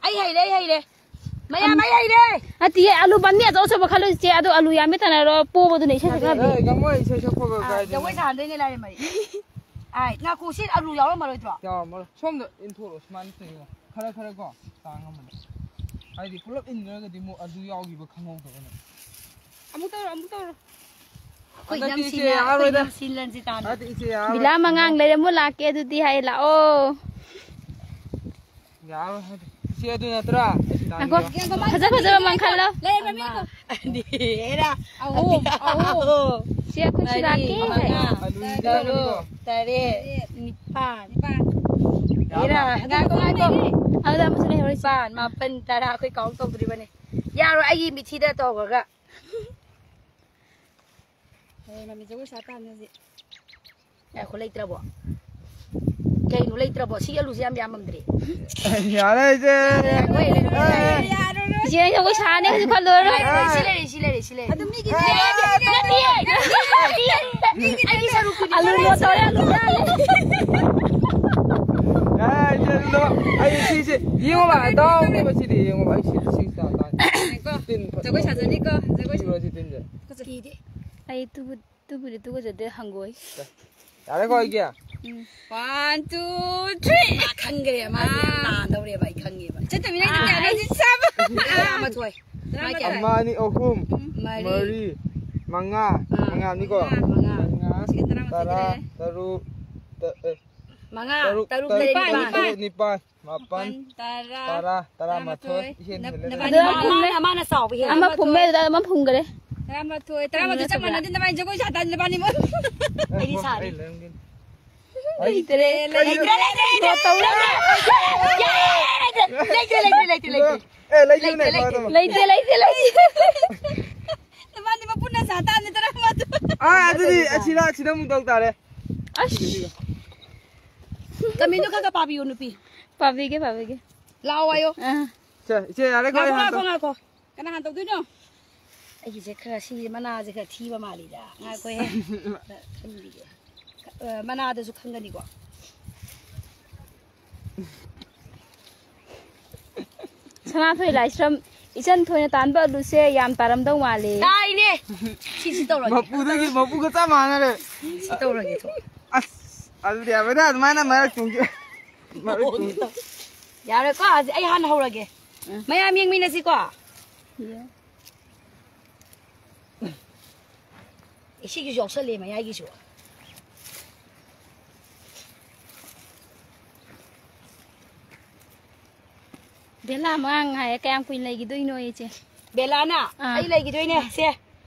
ꯑꯩ ꯍꯩꯔꯦ, ꯑꯩ ꯍꯩꯔꯦ꯫ ꯃꯌꯥꯝ, ꯑꯝ, ꯑꯩ ꯍꯩꯔꯦ꯫ ꯅꯠꯇꯤꯌꯦ, ꯑꯂꯨ ꯄꯥꯝꯕꯤ ꯑꯆꯧ ꯑꯆꯧꯕ ꯈꯜꯂꯨ ꯏꯆꯦ, ꯑꯗꯣ ꯑꯂꯨ ꯌꯥꯝꯃꯦ ꯊꯥꯅꯔꯣ, ꯄꯣꯕꯗꯨꯅ ꯏꯁꯩ ꯁꯛꯅꯕꯤ꯫ ꯑꯦ, ꯉꯝꯃꯣꯏ, ꯏꯁꯩ ꯁꯛꯄꯒ ꯑꯥ, ꯀꯥꯏꯗꯩꯅꯣ? ꯖꯒꯣꯏ ꯁꯥꯍꯟꯗꯣꯏꯅꯦ ꯂꯥꯏꯔꯦꯝꯃꯗꯤ꯫ ꯑꯥꯏ, ꯉꯥꯏꯈꯣ, ꯁꯤ ꯑꯂꯨ ꯌꯥꯎꯔꯝꯃꯔꯣꯏꯗ꯭ꯔꯣ? ꯌꯥꯎꯔꯝꯃꯔꯣꯏ꯫ ꯁꯣꯝꯗ ꯏꯟꯊꯣꯛꯑꯣ, ꯁꯨꯃꯥꯏꯅ ꯇꯧꯔꯣ꯫ ꯈꯔ ꯈꯔ ꯀꯣ, ꯆꯥꯡ ꯑꯃꯗ꯫ ꯍꯥꯏꯗꯤ ꯄꯨꯂꯞ ꯏꯟꯈ꯭ꯔꯒꯗꯤ ꯑꯃꯨꯛ ꯑꯗꯨ ꯌꯥꯎꯈꯤꯕ ꯈꯪꯍꯧꯗꯕꯅꯦ꯫ ꯑꯃꯨꯛ ꯇꯧꯔꯣ, ꯑꯃꯨꯛ ꯇꯧꯔꯣ꯫ ꯑꯩꯈꯣꯏ ꯍꯟꯗꯛꯇꯤ ꯏꯆꯦ ꯏꯅꯝꯁꯤꯅ, ꯑꯩꯈꯣꯏ ꯌꯥꯔꯣꯏꯗ꯫ ꯏꯅꯝꯁꯤ ꯂꯟꯖꯤꯇꯥꯅ꯫ ꯍꯟꯗꯛꯇꯤ ꯏꯆꯦ ꯌꯥꯔꯣꯏ꯫ ꯕꯤꯂꯥ ꯃꯉꯥꯡ ꯂꯩꯔꯝꯃꯨ ꯂꯥꯛꯀꯦ ꯑꯗꯨꯗꯤ ꯍꯥꯏ ꯂꯥꯛꯑꯣ꯫ ꯌꯥꯔꯣꯏ ꯍꯥꯏꯗꯤ꯫ ꯏꯆꯦ ꯑꯗꯨ ꯅꯠꯇ꯭ꯔꯥ? ꯉꯥꯏꯈꯣ꯫ ꯐꯖ ꯐꯖꯕ ꯑꯃ ꯈꯜꯂꯣ꯫ ꯂꯩꯔꯝꯃꯤ꯫ ꯑꯃ, ꯑꯅꯤ, ꯍꯦꯔꯥ꯫ ꯑꯍꯨꯝ, ꯑꯍꯨꯝ꯫ ꯁꯤ ꯑꯩꯈꯣꯏ ꯁꯤ ꯃꯔꯤ, ꯂꯥꯛꯀꯦ ꯃꯉꯥ, ꯍꯥꯏ꯫ ꯇꯔꯨꯛ, ꯇꯔꯦꯠ, ꯅꯤꯄꯥꯟ꯫ ꯅꯤꯄꯥꯟ꯫ ꯍꯦꯔꯥ, ꯉꯥꯏꯈꯣ, ꯉꯥꯏꯈꯣ꯫ ꯑꯗꯨꯗ ꯑꯃꯁꯨ ꯂꯩꯍꯧꯔꯤꯁꯦ꯫ ꯅꯤꯄꯥꯟ, ꯃꯥꯄꯟ, ꯇꯔꯥ꯫ ꯑꯩꯈꯣꯏ count ꯇꯧꯗ꯭ꯔꯤꯕꯅꯦ꯫ ꯌꯥꯔꯣꯏ, ꯑꯩꯒꯤ ꯃꯤꯊꯤꯗ ꯇꯧꯈ꯭ꯔꯒ꯫ ꯍꯣꯏ, ꯃꯃꯤ ꯖꯒꯣꯏ ꯁꯥ ꯇꯥꯕꯅꯤ ꯍꯧꯖꯤꯛ꯫ ꯉꯥꯏꯈꯣ, ꯂꯩꯇ꯭ꯔꯕꯣ? ꯀꯩꯅꯣ ꯂꯩꯇ꯭ꯔꯕꯣ? ꯁꯤ ꯑꯂꯨꯁꯦ ꯌꯥꯝ ꯌꯥꯝꯃꯝꯗ꯭ꯔꯦ꯫ ꯌꯥꯔꯦ, ꯏꯆꯦ꯫ ꯉꯥꯏꯈꯣ, ꯂꯩꯔꯦ, ꯂꯩꯔꯦ꯫ ꯏꯆꯦ, ꯑꯩ ꯖꯒꯣꯏ ꯁꯥꯅꯤ ꯍꯧꯖꯤꯛ ꯈꯜꯂꯨꯔꯅꯨ꯫ ꯉꯥꯏꯈꯣ, ꯁꯤ ꯂꯩꯔꯦ, ꯁꯤ ꯂꯩꯔꯦ, ꯁꯤ ꯂꯩꯔꯦ꯫ ꯑꯗꯨ ꯃꯤꯒꯤ ꯅꯠꯇꯤꯌꯦ, ꯅꯠꯇꯤꯌꯦ, ꯅꯠꯇꯤꯌꯦ꯫ ꯑꯩꯒꯤ ꯁꯔꯨꯛꯇꯨꯗꯤ ꯑꯂꯨ ꯂꯣꯠ ꯇꯧꯔꯦ, ꯑꯂꯨ ꯂꯣꯠ꯫ ꯑꯦ, ꯏꯆꯦ, ꯑꯗꯨꯗꯣ ꯑꯩ ꯁꯤꯁꯦ ꯌꯦꯡꯉꯣꯕ, ꯗꯥꯎꯅꯦꯕ ꯁꯤꯗꯤ, ꯌꯦꯡꯉꯣꯕ, ꯑꯩ ꯁꯤ, ꯁꯤ ꯇꯥ-, ꯇꯥ-, ꯉꯥꯏꯈꯣ, ꯇꯤꯟ ꯐ-, ꯖꯒꯣꯏ ꯁꯥꯖꯅꯤꯀꯣ, ꯖꯒꯣꯏ ꯁꯥ-, ꯁꯤꯔꯣ ꯁꯤ ꯇꯤꯟꯁꯦ? ꯀꯤꯗꯦ꯫ ꯑꯩ ꯇꯨꯕꯨ-, ꯇꯨꯕꯨꯗꯤ ꯇꯨꯒꯖꯗꯦ, ꯍꯪꯒꯣꯏ꯫ ꯌꯥꯔꯦꯀꯣ ꯑꯩꯒꯤ? ꯎꯝ꯫ One, two, three꯫ ꯃꯥ ꯈꯪꯈ꯭ꯔꯦ, ꯃꯥꯁꯦ ꯌꯥꯝ ꯑꯥ꯫ ꯅꯥꯗꯧꯔꯦꯕ, ꯑꯩ ꯈꯪꯉꯦꯕ꯫ ꯆꯠꯇꯃꯤ ꯅꯪ ꯑꯥ꯫ ꯀꯌꯥꯅꯣ? ꯁꯤ ꯁꯥꯕ꯫ ꯇꯔꯥꯃꯥꯊꯣꯏ꯫ ꯃꯥ ꯀꯌꯥ? ꯑꯃ, ꯑꯅꯤ, ꯑꯍꯨꯝ, ꯃꯔꯤ꯫ ꯃꯔꯤ, ꯃꯉꯥ, ꯑꯥ꯫ ꯃꯉꯥꯅꯤꯀꯣ? ꯃꯉꯥ, ꯃꯉꯥ꯫ ꯃꯉꯥ, ꯁꯤꯒ ꯇꯔꯥꯃꯥꯊꯣꯏ ꯇꯔꯥ, ꯂꯩꯔꯦ꯫ ꯇꯔꯨꯛ, ꯇ-, ꯑꯦ, ꯃꯉꯥ, ꯇꯔꯨꯛ, ꯇꯔꯨꯛ, ꯇꯔꯦꯠ, ꯇꯔꯦꯠ, ꯅꯤꯄꯥꯜ, ꯅꯤꯄꯥꯜ, ꯅꯤꯄꯥꯜ, ꯃꯥꯄꯜ, ꯃꯥꯄꯜ, ꯇꯔꯥ, ꯇꯔꯥ, ꯇꯔꯥꯃꯥꯊꯣꯏ, ꯇꯔꯥꯃꯥꯊꯣꯏ꯫ ꯏꯍꯦꯟ ꯅ-, ꯍꯦꯜꯂꯦ꯫ ꯅꯕꯥꯅꯤ ꯑꯗꯣ ꯃꯥꯅ, ꯃꯥꯅ ꯆꯥꯎꯕ ꯍꯦꯜꯂꯦ꯫ ꯑꯃ ꯐꯨꯝꯃꯦ, ꯑꯗꯨꯗ ꯑꯃ ꯐꯨꯝꯈꯔꯦ꯫ ꯇꯔꯥꯃꯥꯊꯣꯏ, ꯇꯔꯥꯃꯥꯊꯣꯏ ꯆꯞ ꯃꯥꯟꯅꯗꯦ, ꯅꯕꯥꯅꯤ ꯖꯒꯣꯏ ꯁꯥ ꯇꯥꯔꯗꯤ ꯅꯕꯥꯅꯤ ꯃꯣꯏ꯫ ꯑꯩꯗꯤ ꯁꯥꯔꯦ꯫ ꯑꯩ ꯂꯩꯔꯝꯒꯦ꯫ ꯂꯩꯇ꯭ꯔꯦ, ꯂꯩꯇ꯭ꯔꯦ, ꯂꯩꯇ꯭ꯔꯦ, ꯂꯩꯇ꯭ꯔꯦ, ꯂꯩꯇ꯭ꯔꯦ, ꯂꯩꯇ꯭ꯔꯦ, ꯂꯩꯇ꯭ꯔꯦ꯫ ꯑꯦ, ꯂꯩꯇꯦꯅꯦ, ꯂꯩꯇꯦ, ꯐꯔꯦ, ꯂꯩꯇꯦ꯫ ꯐꯔꯦ꯫ ꯂꯩꯇꯦ, ꯂꯩꯇꯦ, ꯂꯩꯇꯦ꯫ ꯅꯕꯥꯅꯤ ꯃꯄꯨꯟꯅ ꯁꯥ ꯇꯥꯔꯗꯤ ꯇꯔꯥꯃꯥꯊꯣꯏ꯫ ꯑꯥ, ꯑꯗꯨꯗꯤ ꯑꯁꯤꯗ, ꯑꯁꯤꯗ ꯑꯃꯨꯛ ꯇꯧ ꯇꯥꯔꯦ꯫ ꯑꯁ꯫ ꯀꯃꯦꯟꯗꯣ ꯈꯔ ꯈꯔ ꯄꯥꯕꯤꯌꯨ, ꯅꯨꯄꯤ꯫ ꯄꯥꯕꯤꯒꯦ, ꯄꯥꯕꯤꯒꯦ꯫ ꯂꯥꯛꯑꯣ ꯍꯥꯏꯌꯣ꯫ ꯑꯥ꯫ ꯁꯦ, ꯏꯆꯦ, ꯌꯥꯔꯦꯀꯣ, ꯑꯩ ꯉꯥꯏꯈꯣ, ꯍꯥꯟ ꯉꯥꯏꯈꯣ, ꯇꯧ-, ꯉꯥꯏꯈꯣ꯫ ꯀꯅꯥ ꯍꯥꯟ ꯇꯧꯗꯣꯏꯅꯣ? ꯑꯩꯒꯤꯁꯦ ꯈꯔ, ꯁꯤꯒꯤ ꯃꯅꯥꯁꯦ ꯈꯔ ꯊꯤꯕ ꯃꯥꯜꯂꯤꯗ꯫ ꯉꯥꯏꯈꯣꯍꯦ꯫ ꯈꯔ ꯈꯟꯕꯤꯒꯦ꯫ ꯑ, ꯃꯅꯥꯗꯁꯨ ꯈꯪꯒꯅꯤꯀꯣ꯫ ꯁꯅꯥꯊꯣꯏ ꯂꯥꯏꯁ꯭ꯔꯝ, ꯏꯆꯟ ꯊꯣꯏꯅ ꯇꯥꯟꯕ ꯑꯂꯨꯁꯦ ꯌꯥꯝ ꯇꯥꯔꯝꯗꯧ ꯃꯥꯜꯂꯦ꯫ ꯇꯥꯏꯅꯦ꯫ ꯁꯤ, ꯁꯤ ꯇꯧꯔꯒꯦ꯫ ꯃꯄꯨꯗꯒꯤ, ꯃꯄꯨꯒ ꯆꯞ ꯃꯥꯟꯅꯔꯦ꯫ ꯁꯤ ꯇꯧꯔꯒꯦ, ꯊꯣ꯫ ꯑꯁ, ꯑꯗꯨꯗꯤ ꯌꯥꯔꯣꯏꯗ, ꯑꯗꯨꯃꯥꯏꯅ ꯃꯔꯛ ꯆꯨꯝꯒꯦ꯫ ꯃꯔꯛ ꯆꯨꯝꯒꯦ꯫ ꯌꯥꯔꯦꯀꯣ, ꯍꯧꯖꯤꯛ ꯑꯩ ꯍꯥꯟꯅ ꯍꯧꯔꯒꯦ꯫ ꯎꯝ꯫ ꯃꯌꯥꯝ ꯌꯦꯡꯃꯤꯟꯅꯁꯤꯀꯣ꯫ ꯌꯦꯡ꯫ ꯑꯦ, ꯁꯤꯒꯤꯁꯨ ꯌꯥꯎꯁꯜꯂꯦ, ꯃꯌꯥꯏꯒꯤꯁꯨ꯫ ꯕꯦꯂꯥ ꯃꯉꯥ ꯉꯥꯏꯔꯦ꯫ ꯀꯌꯥꯝ ꯀꯨꯏꯅ ꯂꯩꯈꯤꯗꯣꯏꯅꯣ ꯏꯆꯦ? ꯕꯦꯂꯥꯅ? ꯑꯥ꯫ ꯑꯩ ꯂꯩꯈꯤꯗꯣꯏꯅꯦ꯫ ꯁꯦ,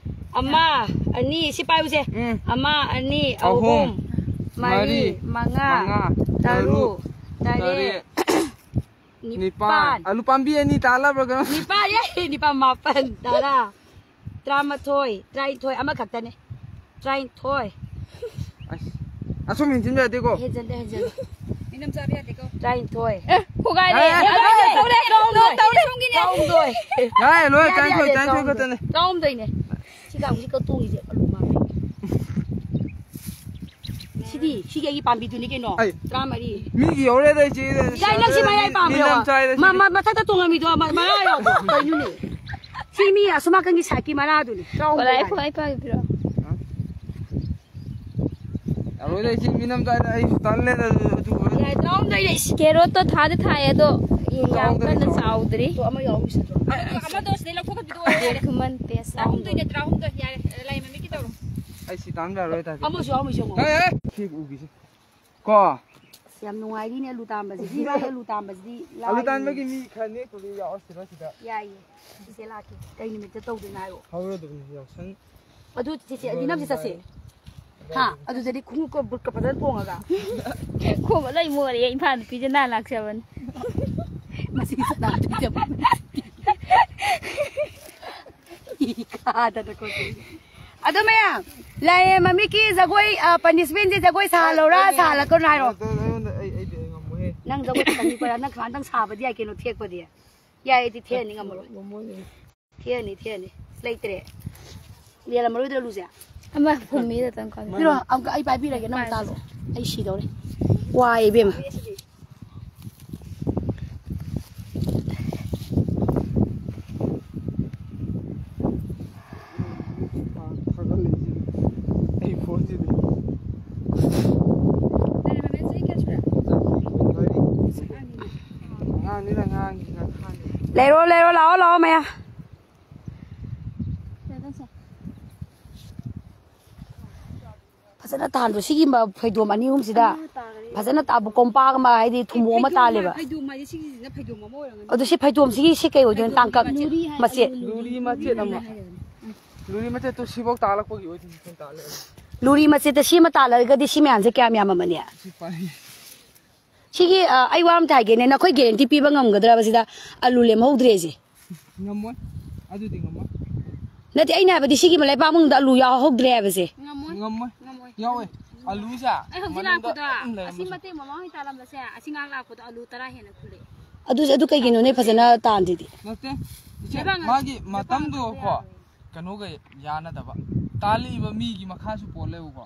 ꯑꯃ, ꯑꯅꯤ, ꯁꯤ ꯄꯥꯏꯌꯨꯁꯦ꯫ ꯎꯝ꯫ ꯑꯃ, ꯑꯅꯤ, ꯑꯍꯨꯝ, ꯑꯍꯨꯝ, ꯃꯔꯤ, ꯃꯔꯤ, ꯃꯉꯥ, ꯃꯉꯥ, ꯇꯔꯨꯛ, ꯇꯔꯨꯛ, ꯇꯔꯦꯠ, ꯇꯔꯦꯠ, ꯅꯤꯄꯥꯟ꯫ ꯅꯤꯄꯥꯟ꯫ ꯑꯂꯨ ꯄꯥꯝꯕꯤ ꯑꯅꯤ ꯇꯥꯜꯂꯕ꯭ꯔꯥ ꯀꯩꯅꯣ? ꯅꯤꯄꯥꯟ, ꯑꯦ, ꯅꯤꯄꯥꯟ, ꯃꯥꯄꯟ, ꯇꯔꯥ, ꯇꯔꯥꯃꯥꯊꯣꯏ, ꯇꯔꯥꯅꯤꯊꯣꯏ, ꯑꯃꯈꯛꯇꯅꯦ꯫ ꯇꯔꯥꯅꯤꯊꯣꯏ꯫ ꯑꯁ, ꯑꯁꯨꯝ ꯍꯦꯟꯖꯤꯟꯕ ꯌꯥꯗꯦꯀꯣ꯫ ꯍꯦꯟꯖꯜꯂꯦ, ꯍꯦꯟꯖꯜꯂꯦ꯫ ꯃꯤꯅꯝ ꯆꯥꯕ ꯌꯥꯗꯦꯀꯣ꯫ ꯇꯔꯥꯅꯤꯊꯣꯏ꯫ ꯑꯦ, ꯈꯣꯒꯥꯏꯔꯦ꯫ ꯑꯦ, ꯑꯦ, ꯇꯧꯔꯦ, ꯇꯧꯔꯦ, ꯇꯧꯔꯦ, ꯇꯧꯔꯦ꯫ ꯇꯔꯥꯍꯨꯝꯗꯣꯏ꯫ ꯌꯥꯔꯦ, ꯂꯣꯏꯔꯦ, ꯌꯥꯔꯦ, ꯇꯔꯥꯅꯤꯊꯣꯏ, ꯌꯥꯔꯦ, ꯇꯔꯥꯅꯤꯊꯣꯏ ꯇꯔꯥꯍꯨꯝꯗꯣꯏ꯫ ꯈꯛꯇꯅꯦ꯫ ꯇꯔꯥꯍꯨꯝꯗꯣꯏꯅꯦ꯫ ꯁꯤ ꯀꯥꯡꯕꯨꯁꯤ ꯀꯛꯇꯣꯛꯏꯁꯦ ꯑꯂꯨ ꯃꯥꯜꯂꯦ꯫ ꯁꯤꯗꯤ, ꯁꯤꯒꯤ ꯑꯩꯒꯤ ꯄꯥꯝꯕꯤꯗꯨꯅꯤ ꯀꯩꯅꯣ꯫ ꯑꯩ ꯇꯔꯥꯃꯔꯤ꯫ ꯃꯤꯒꯤ ꯌꯧꯔꯦꯗ, ꯏꯆꯦ꯫ ꯏꯆꯥ, ꯅꯪ ꯁꯤ ꯃꯌꯥꯏ ꯄꯥꯝꯕ꯭ꯔꯣ? ꯃꯤꯅꯝ ꯆꯥꯏꯗ, ꯃ-, ꯁꯤꯗꯤ꯫ ꯃ-, ꯃꯊꯛꯇ ꯇꯣꯡꯉꯝꯃꯤꯗꯣ, ꯃ-, ꯃꯉꯥ ꯌꯥꯎꯕ꯭ꯔꯣ? ꯀꯩꯅꯣꯅꯦ? ꯁꯤ ꯃꯤ ꯑꯁꯣꯝ ꯅꯥꯀꯟꯒꯤ ꯁꯥꯏꯠꯀꯤ ꯃꯅꯥꯗꯨꯅꯤ꯫ ꯇꯔꯥꯍꯨꯝꯗꯣꯏ ꯑꯣ, ꯂꯥꯛꯑꯦ, ꯍꯥꯏ꯫ ꯐꯣꯟ ꯑꯩ ꯄꯥꯏꯒꯦ ꯄꯤꯔꯛꯑꯣ꯫ ꯌꯥꯔꯣꯏꯗ, ꯏꯆꯦ, ꯃꯤꯅꯝ ꯆꯥꯏꯗ, ꯑꯩꯁꯨ ꯇꯜꯂꯦꯗ, ꯑꯗꯨ, ꯑꯗꯨ ꯑꯣꯏꯔꯗꯤ꯫ ꯌꯥꯏ, ꯇꯔꯥꯍꯨꯝꯗꯣꯏꯗ ꯏꯁ-, ꯀꯦꯔꯣꯠꯇꯣ ꯊꯥꯗꯤ ꯊꯥꯏ, ꯑꯗꯣ ꯌꯥꯝ ꯇꯔꯥꯍꯨꯝꯗꯣꯏ ꯀꯟꯅ ꯆꯥꯎ-, ꯆꯥꯎꯗ꯭ꯔꯤ꯫ ꯇꯣ ꯑꯃ ꯌꯥꯎꯔꯝꯃꯤꯁꯤꯗꯣ꯫ ꯑꯃꯗꯣ ꯁꯤꯗꯩ ꯂꯧꯊꯣꯛꯈꯤꯕꯗꯣ ꯑꯣꯏꯔꯦ꯫ ꯈꯨꯃꯟ ꯄꯦꯁ ꯇꯔꯥꯍꯨꯝꯗꯣꯏꯅꯦ, ꯇꯔꯥꯍꯨꯝꯗꯣꯏ꯫ ꯌꯥꯔꯦ, ꯂꯥꯏ ꯃꯃꯤꯠꯀꯤ ꯇꯧꯔꯣ꯫ ꯑꯩ ꯁꯤ ꯇꯥꯟꯕ ꯌꯥꯔꯣꯏ ꯇꯥꯗꯤ꯫ ꯑꯃꯁꯨ ꯌꯥꯎꯔꯝꯃꯤꯁꯦ ꯌꯦꯡꯉꯣ꯫ ꯑꯦ, ꯑꯦ! ꯁꯤ ꯎꯈꯤꯁꯦ꯫ ꯀꯣ? ꯌꯥꯝ ꯅꯨꯡꯉꯥꯏꯔꯤꯅꯦ ꯑꯂꯨ ꯇꯥꯟꯕꯁꯤꯗꯤ꯫ ꯏꯕꯥꯅꯤ ꯑꯂꯨ ꯇꯥꯟꯕꯁꯤꯗꯤ ꯑꯂꯨ ꯂꯥꯏꯔꯤ꯫ ꯇꯥꯟꯕꯒꯤ ꯃꯤ ꯈꯔ ꯅꯦꯛꯄꯨꯗꯤ ꯌꯥꯎꯔꯁꯤꯔꯣ ꯁꯤꯗ? ꯌꯥꯏꯌꯦ꯫ ꯆꯤꯆꯦ ꯂꯥꯛꯀꯦ꯫ ꯀꯩ ꯅꯨꯃꯤꯠꯇ ꯇꯧꯗꯣꯏꯅꯣ ꯍꯥꯏꯔꯣ꯫ ꯍꯧꯔꯗꯕꯅꯤ ꯌꯥꯎꯁꯪ꯫ ꯑꯗꯨ ꯆꯤꯆꯦ ꯑꯗꯨ ꯅꯝꯁꯤ ꯆꯠꯁꯦ꯫ ꯍꯥ? ꯑꯗꯨꯗꯗꯤ ꯈꯣꯡꯎꯞꯀ ꯕꯨꯠꯀ ꯐꯖꯅ ꯇꯣꯡꯉꯒ꯫ ꯈꯣꯡꯒ ꯂꯣꯏ ꯃꯣꯔꯦ꯫ ꯏꯝꯐꯥꯜ ꯅꯨꯄꯤꯁꯦ ꯅꯥ ꯂꯥꯛꯆꯕꯅꯤ꯫ ꯃꯁꯤ ꯁꯅꯥꯗꯨꯗꯤ ꯌꯥꯝ ꯀꯥꯗꯅꯀꯣ꯫ ꯑꯗꯣ ꯃꯌꯥꯝ, ꯂꯥꯏꯔꯦꯝ ꯃꯃꯤꯠꯀꯤ ꯖꯒꯣꯏ, ꯑ, punishmentꯁꯦ ꯖꯒꯣꯏ ꯁꯥꯍꯜꯂꯧꯔꯥ, ꯁꯥꯍꯜꯂꯛꯀꯅꯣ ꯍꯥꯏꯔꯣ? ꯑꯩꯉꯣꯟꯗ, ꯑꯩ, ꯑꯩꯗꯤ ꯑꯩ ꯉꯝꯃꯣꯏꯍꯦ꯫ ꯅꯪ ꯖꯒꯣꯏ ꯈꯤꯇꯪꯗꯤ ꯄꯥꯏꯔꯛꯑꯣ, ꯅꯪ ꯈꯤꯇꯪ ꯁꯥꯕꯗꯤ ꯌꯥꯏ ꯀꯩꯅꯣ, ꯊꯦꯛꯄꯗꯤ꯫ ꯌꯥꯏ, ꯑꯩꯗꯤ ꯊꯦꯛꯑꯅꯤ, ꯉꯝꯃꯔꯣꯏ꯫ ꯉꯝꯃꯣꯏꯍꯦ꯫ ꯊꯦꯛꯑꯅꯤ, ꯊꯦꯛꯑꯅꯤ꯫ ꯂꯩꯇ꯭ꯔꯦ꯫ ꯂꯦꯜꯂꯝꯃꯔꯣꯏꯗ꯭ꯔꯣ ꯑꯂꯨꯁꯦ? ꯑꯃ ꯐꯨꯝꯃꯤꯗ ꯇꯪ ꯀꯥꯟꯗ꯫ ꯄꯤꯔꯣ, ꯑꯃꯨꯛꯀ ꯑꯩ ꯄꯥꯏꯕꯤꯔꯒꯦ, ꯅꯪ ꯄꯥꯏꯔꯣ꯫ ꯇꯥꯜꯂꯣ꯫ ꯑꯩ ꯁꯤꯗꯧꯔꯦ꯫ ꯋꯥꯏ, ꯏꯕꯦꯝꯃ꯫ ꯑꯩ ꯐꯣꯟꯁꯤꯗꯤ꯫ ꯑꯉꯥꯡꯅꯤꯅ ꯑꯉꯥꯡꯒꯤ ꯉꯥꯈꯥꯅꯤ꯫ ꯂꯩꯔꯣ, ꯂꯩꯔꯣ, ꯂꯥꯛꯑꯣ, ꯂꯥꯛꯑꯣ, ꯃꯌꯥ꯫ ꯐꯖꯅ ꯇꯥꯟꯗ꯭ꯔꯣ? ꯁꯤꯒꯤ ꯃ-, ꯐꯩꯗꯣꯝ ꯑꯅꯤ ꯑꯍꯨꯝꯁꯤꯗ ꯑꯃ ꯇꯥꯈ꯭ꯔꯦ꯫ ꯐꯖꯅ ꯇꯥꯕ ꯀꯣꯝꯄꯥꯛ ꯑꯃ, ꯍꯥꯏꯗꯤ ꯊꯨꯝꯃꯣꯛ ꯑꯃ ꯐꯩꯗꯣꯝ ꯇꯥꯜꯂꯦꯕ꯫ ꯍꯥꯏ-, ꯐꯩꯗꯣꯝ ꯍꯥꯏꯗꯤ ꯁꯤꯒꯤꯁꯤꯅ ꯐꯩꯗꯣꯝ ꯑꯃ ꯑꯣꯏꯔꯝꯒꯅꯤ꯫ ꯑꯗꯨ ꯁꯤ ꯐꯩꯗꯣꯝꯁꯤꯒꯤ ꯁꯤ ꯀꯩ ꯑꯣꯏꯗꯣꯏꯅꯣ? ꯐꯩꯗꯣꯝ ꯇꯥꯡꯀꯛ ꯂꯨꯔꯤ ꯍꯥꯏ-, ꯃꯆꯦꯠ꯫ ꯂꯨꯔꯤ ꯃꯆꯦꯠ ꯑꯃ꯫ ꯂꯨꯔꯤ ꯃꯆꯦꯠꯇꯣ ꯁꯤꯐꯥꯎ ꯇꯥꯜꯂꯛꯄꯒꯤ ꯑꯣꯏꯗꯣꯏꯅꯤ, ꯁꯤ ꯇꯥꯜꯂꯛꯑꯦ꯫ ꯂꯨꯔꯤ ꯃꯆꯦꯠꯇ ꯁꯤꯃ ꯇꯥꯜꯂꯒꯗꯤ ꯁꯤ ꯃꯌꯥꯝꯁꯦ ꯀꯌꯥꯝ ꯌꯥꯝꯃꯝꯃꯅꯤ? ꯁꯤ ꯄꯥꯏ-, ꯁꯤꯒꯤ, ꯑ, ꯑꯩ ꯋꯥ ꯑꯝꯇ ꯍꯥꯏꯒꯦꯅꯦ, ꯅꯈꯣꯏ guarantee ꯄꯤꯕ ꯉꯝꯒꯗ꯭ꯔꯕ ꯁꯤꯗ ꯑꯂꯨ ꯂꯦꯝꯍꯧꯗ꯭ꯔꯦꯁꯦ? ꯉꯝꯃꯣꯏ, ꯑꯗꯨꯗꯤ ꯉꯝꯃꯣꯏ꯫ ꯅꯠꯇꯦ, ꯑꯩꯅ ꯍꯥꯏꯕꯗꯤ ꯁꯤꯒꯤ ꯂꯩꯕꯥꯛ ꯃꯅꯨꯡꯗ ꯑꯂꯨ ꯌꯥꯎꯍꯧꯗ꯭ꯔꯦ ꯍꯥꯏꯕꯁꯦ꯫ ꯉꯝꯃꯣꯏ꯫ ꯉꯝꯃꯣꯏ꯫ ꯉꯝꯃꯣꯏ꯫ ꯌꯥꯎꯋꯦ꯫ ꯑꯂꯨꯁꯦ ꯑꯩ ꯍꯧꯖꯤꯛ ꯃꯅꯨꯡꯗ ꯂꯥꯛꯄꯗ ꯑꯗꯨꯝ ꯑꯁꯤ ꯂꯩꯔꯝꯃꯁꯦ꯫ ꯃꯇꯦꯛ ꯃꯃꯥ ꯍꯣꯏ ꯇꯥꯜꯂꯝꯕꯁꯦ ꯑꯁꯤ ꯉꯥꯏꯍꯥꯛ ꯂꯥꯛꯄꯗ ꯑꯂꯨ ꯇꯔꯥ ꯍꯦꯟꯅ ꯈꯨꯜꯂꯛꯑꯦ꯫ ꯑꯗꯨ, ꯑꯗꯨ ꯀꯩꯒꯤꯅꯣꯅꯦ ꯐꯖꯅ ꯇꯥꯟꯗ꯭ꯔꯤꯗꯤ? ꯅꯠꯇꯦ꯫ ꯏꯆꯦ, ꯂꯩꯕꯥꯛ ꯃꯥꯒꯤ ꯂꯩꯕꯥꯛ ꯃꯇꯝꯗꯣ ꯉꯥꯛꯇ ꯀꯣ, ꯌꯥꯔꯣꯏ꯫ ꯀꯩꯅꯣꯒ ꯌꯥꯅꯗꯕ꯫ ꯇꯥꯜꯂꯤꯕ ꯃꯤꯒꯤ ꯃꯈꯥꯁꯨ ꯄꯣꯜꯂꯦꯕꯀꯣ꯫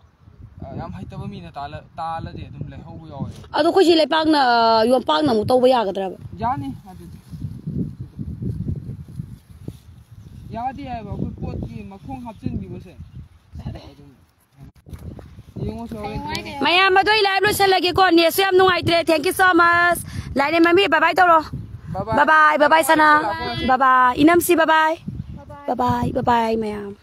ꯑ, ꯌꯥꯝ ꯍꯩꯇꯕ ꯃꯤꯅ ꯇꯥꯜꯂ-, ꯇꯥꯜꯂꯗꯤ ꯑꯗꯨꯝ ꯂꯩꯍꯧꯕ ꯌꯥꯎꯋꯦꯕ꯫ ꯑꯗꯣ ꯑꯩꯈꯣꯏ ꯁꯤ ꯂꯩꯄꯥꯛꯅ, ꯑ, ꯌꯣꯝꯄꯥꯛꯅ ꯑꯃꯨꯛ ꯇꯧꯕ ꯌꯥꯒꯗ꯭ꯔꯕ? ꯌꯥꯅꯤ ꯑꯗꯨꯗꯤ꯫ ꯌꯥꯗꯦ ꯍꯥꯏꯕ, ꯑꯩꯈꯣꯏ ꯄꯣꯠꯀꯤ ꯃꯈꯣꯡ ꯍꯥꯞꯆꯤꯟꯈꯤꯕꯁꯦ꯫ ꯑꯗꯨꯝ ꯌꯦꯡꯉꯣ ꯁꯦ, ꯍꯣꯔꯦꯟ ꯌꯦꯡꯉꯣ꯫ ꯃꯌꯥꯝ, ꯑꯗꯣ ꯑꯩ live ꯂꯣꯏꯁꯜꯂꯒꯦꯀꯣ꯫ Netꯁꯨ ꯌꯥꯝ ꯅꯨꯡꯉꯥꯏꯇ꯭ꯔꯦ꯫ Thank you so much꯫ ꯂꯥꯏꯔꯦꯝ ꯃꯃꯤ, bye bye ꯇꯧꯔꯣ꯫ Bye bye꯫ Bye bye, bye bye, ꯁꯅꯥ꯫ Bye bye꯫ Bye bye꯫ ꯏꯅꯝꯁꯤ, bye bye꯫ Bye bye, bye bye, ꯃꯌꯥꯝ꯫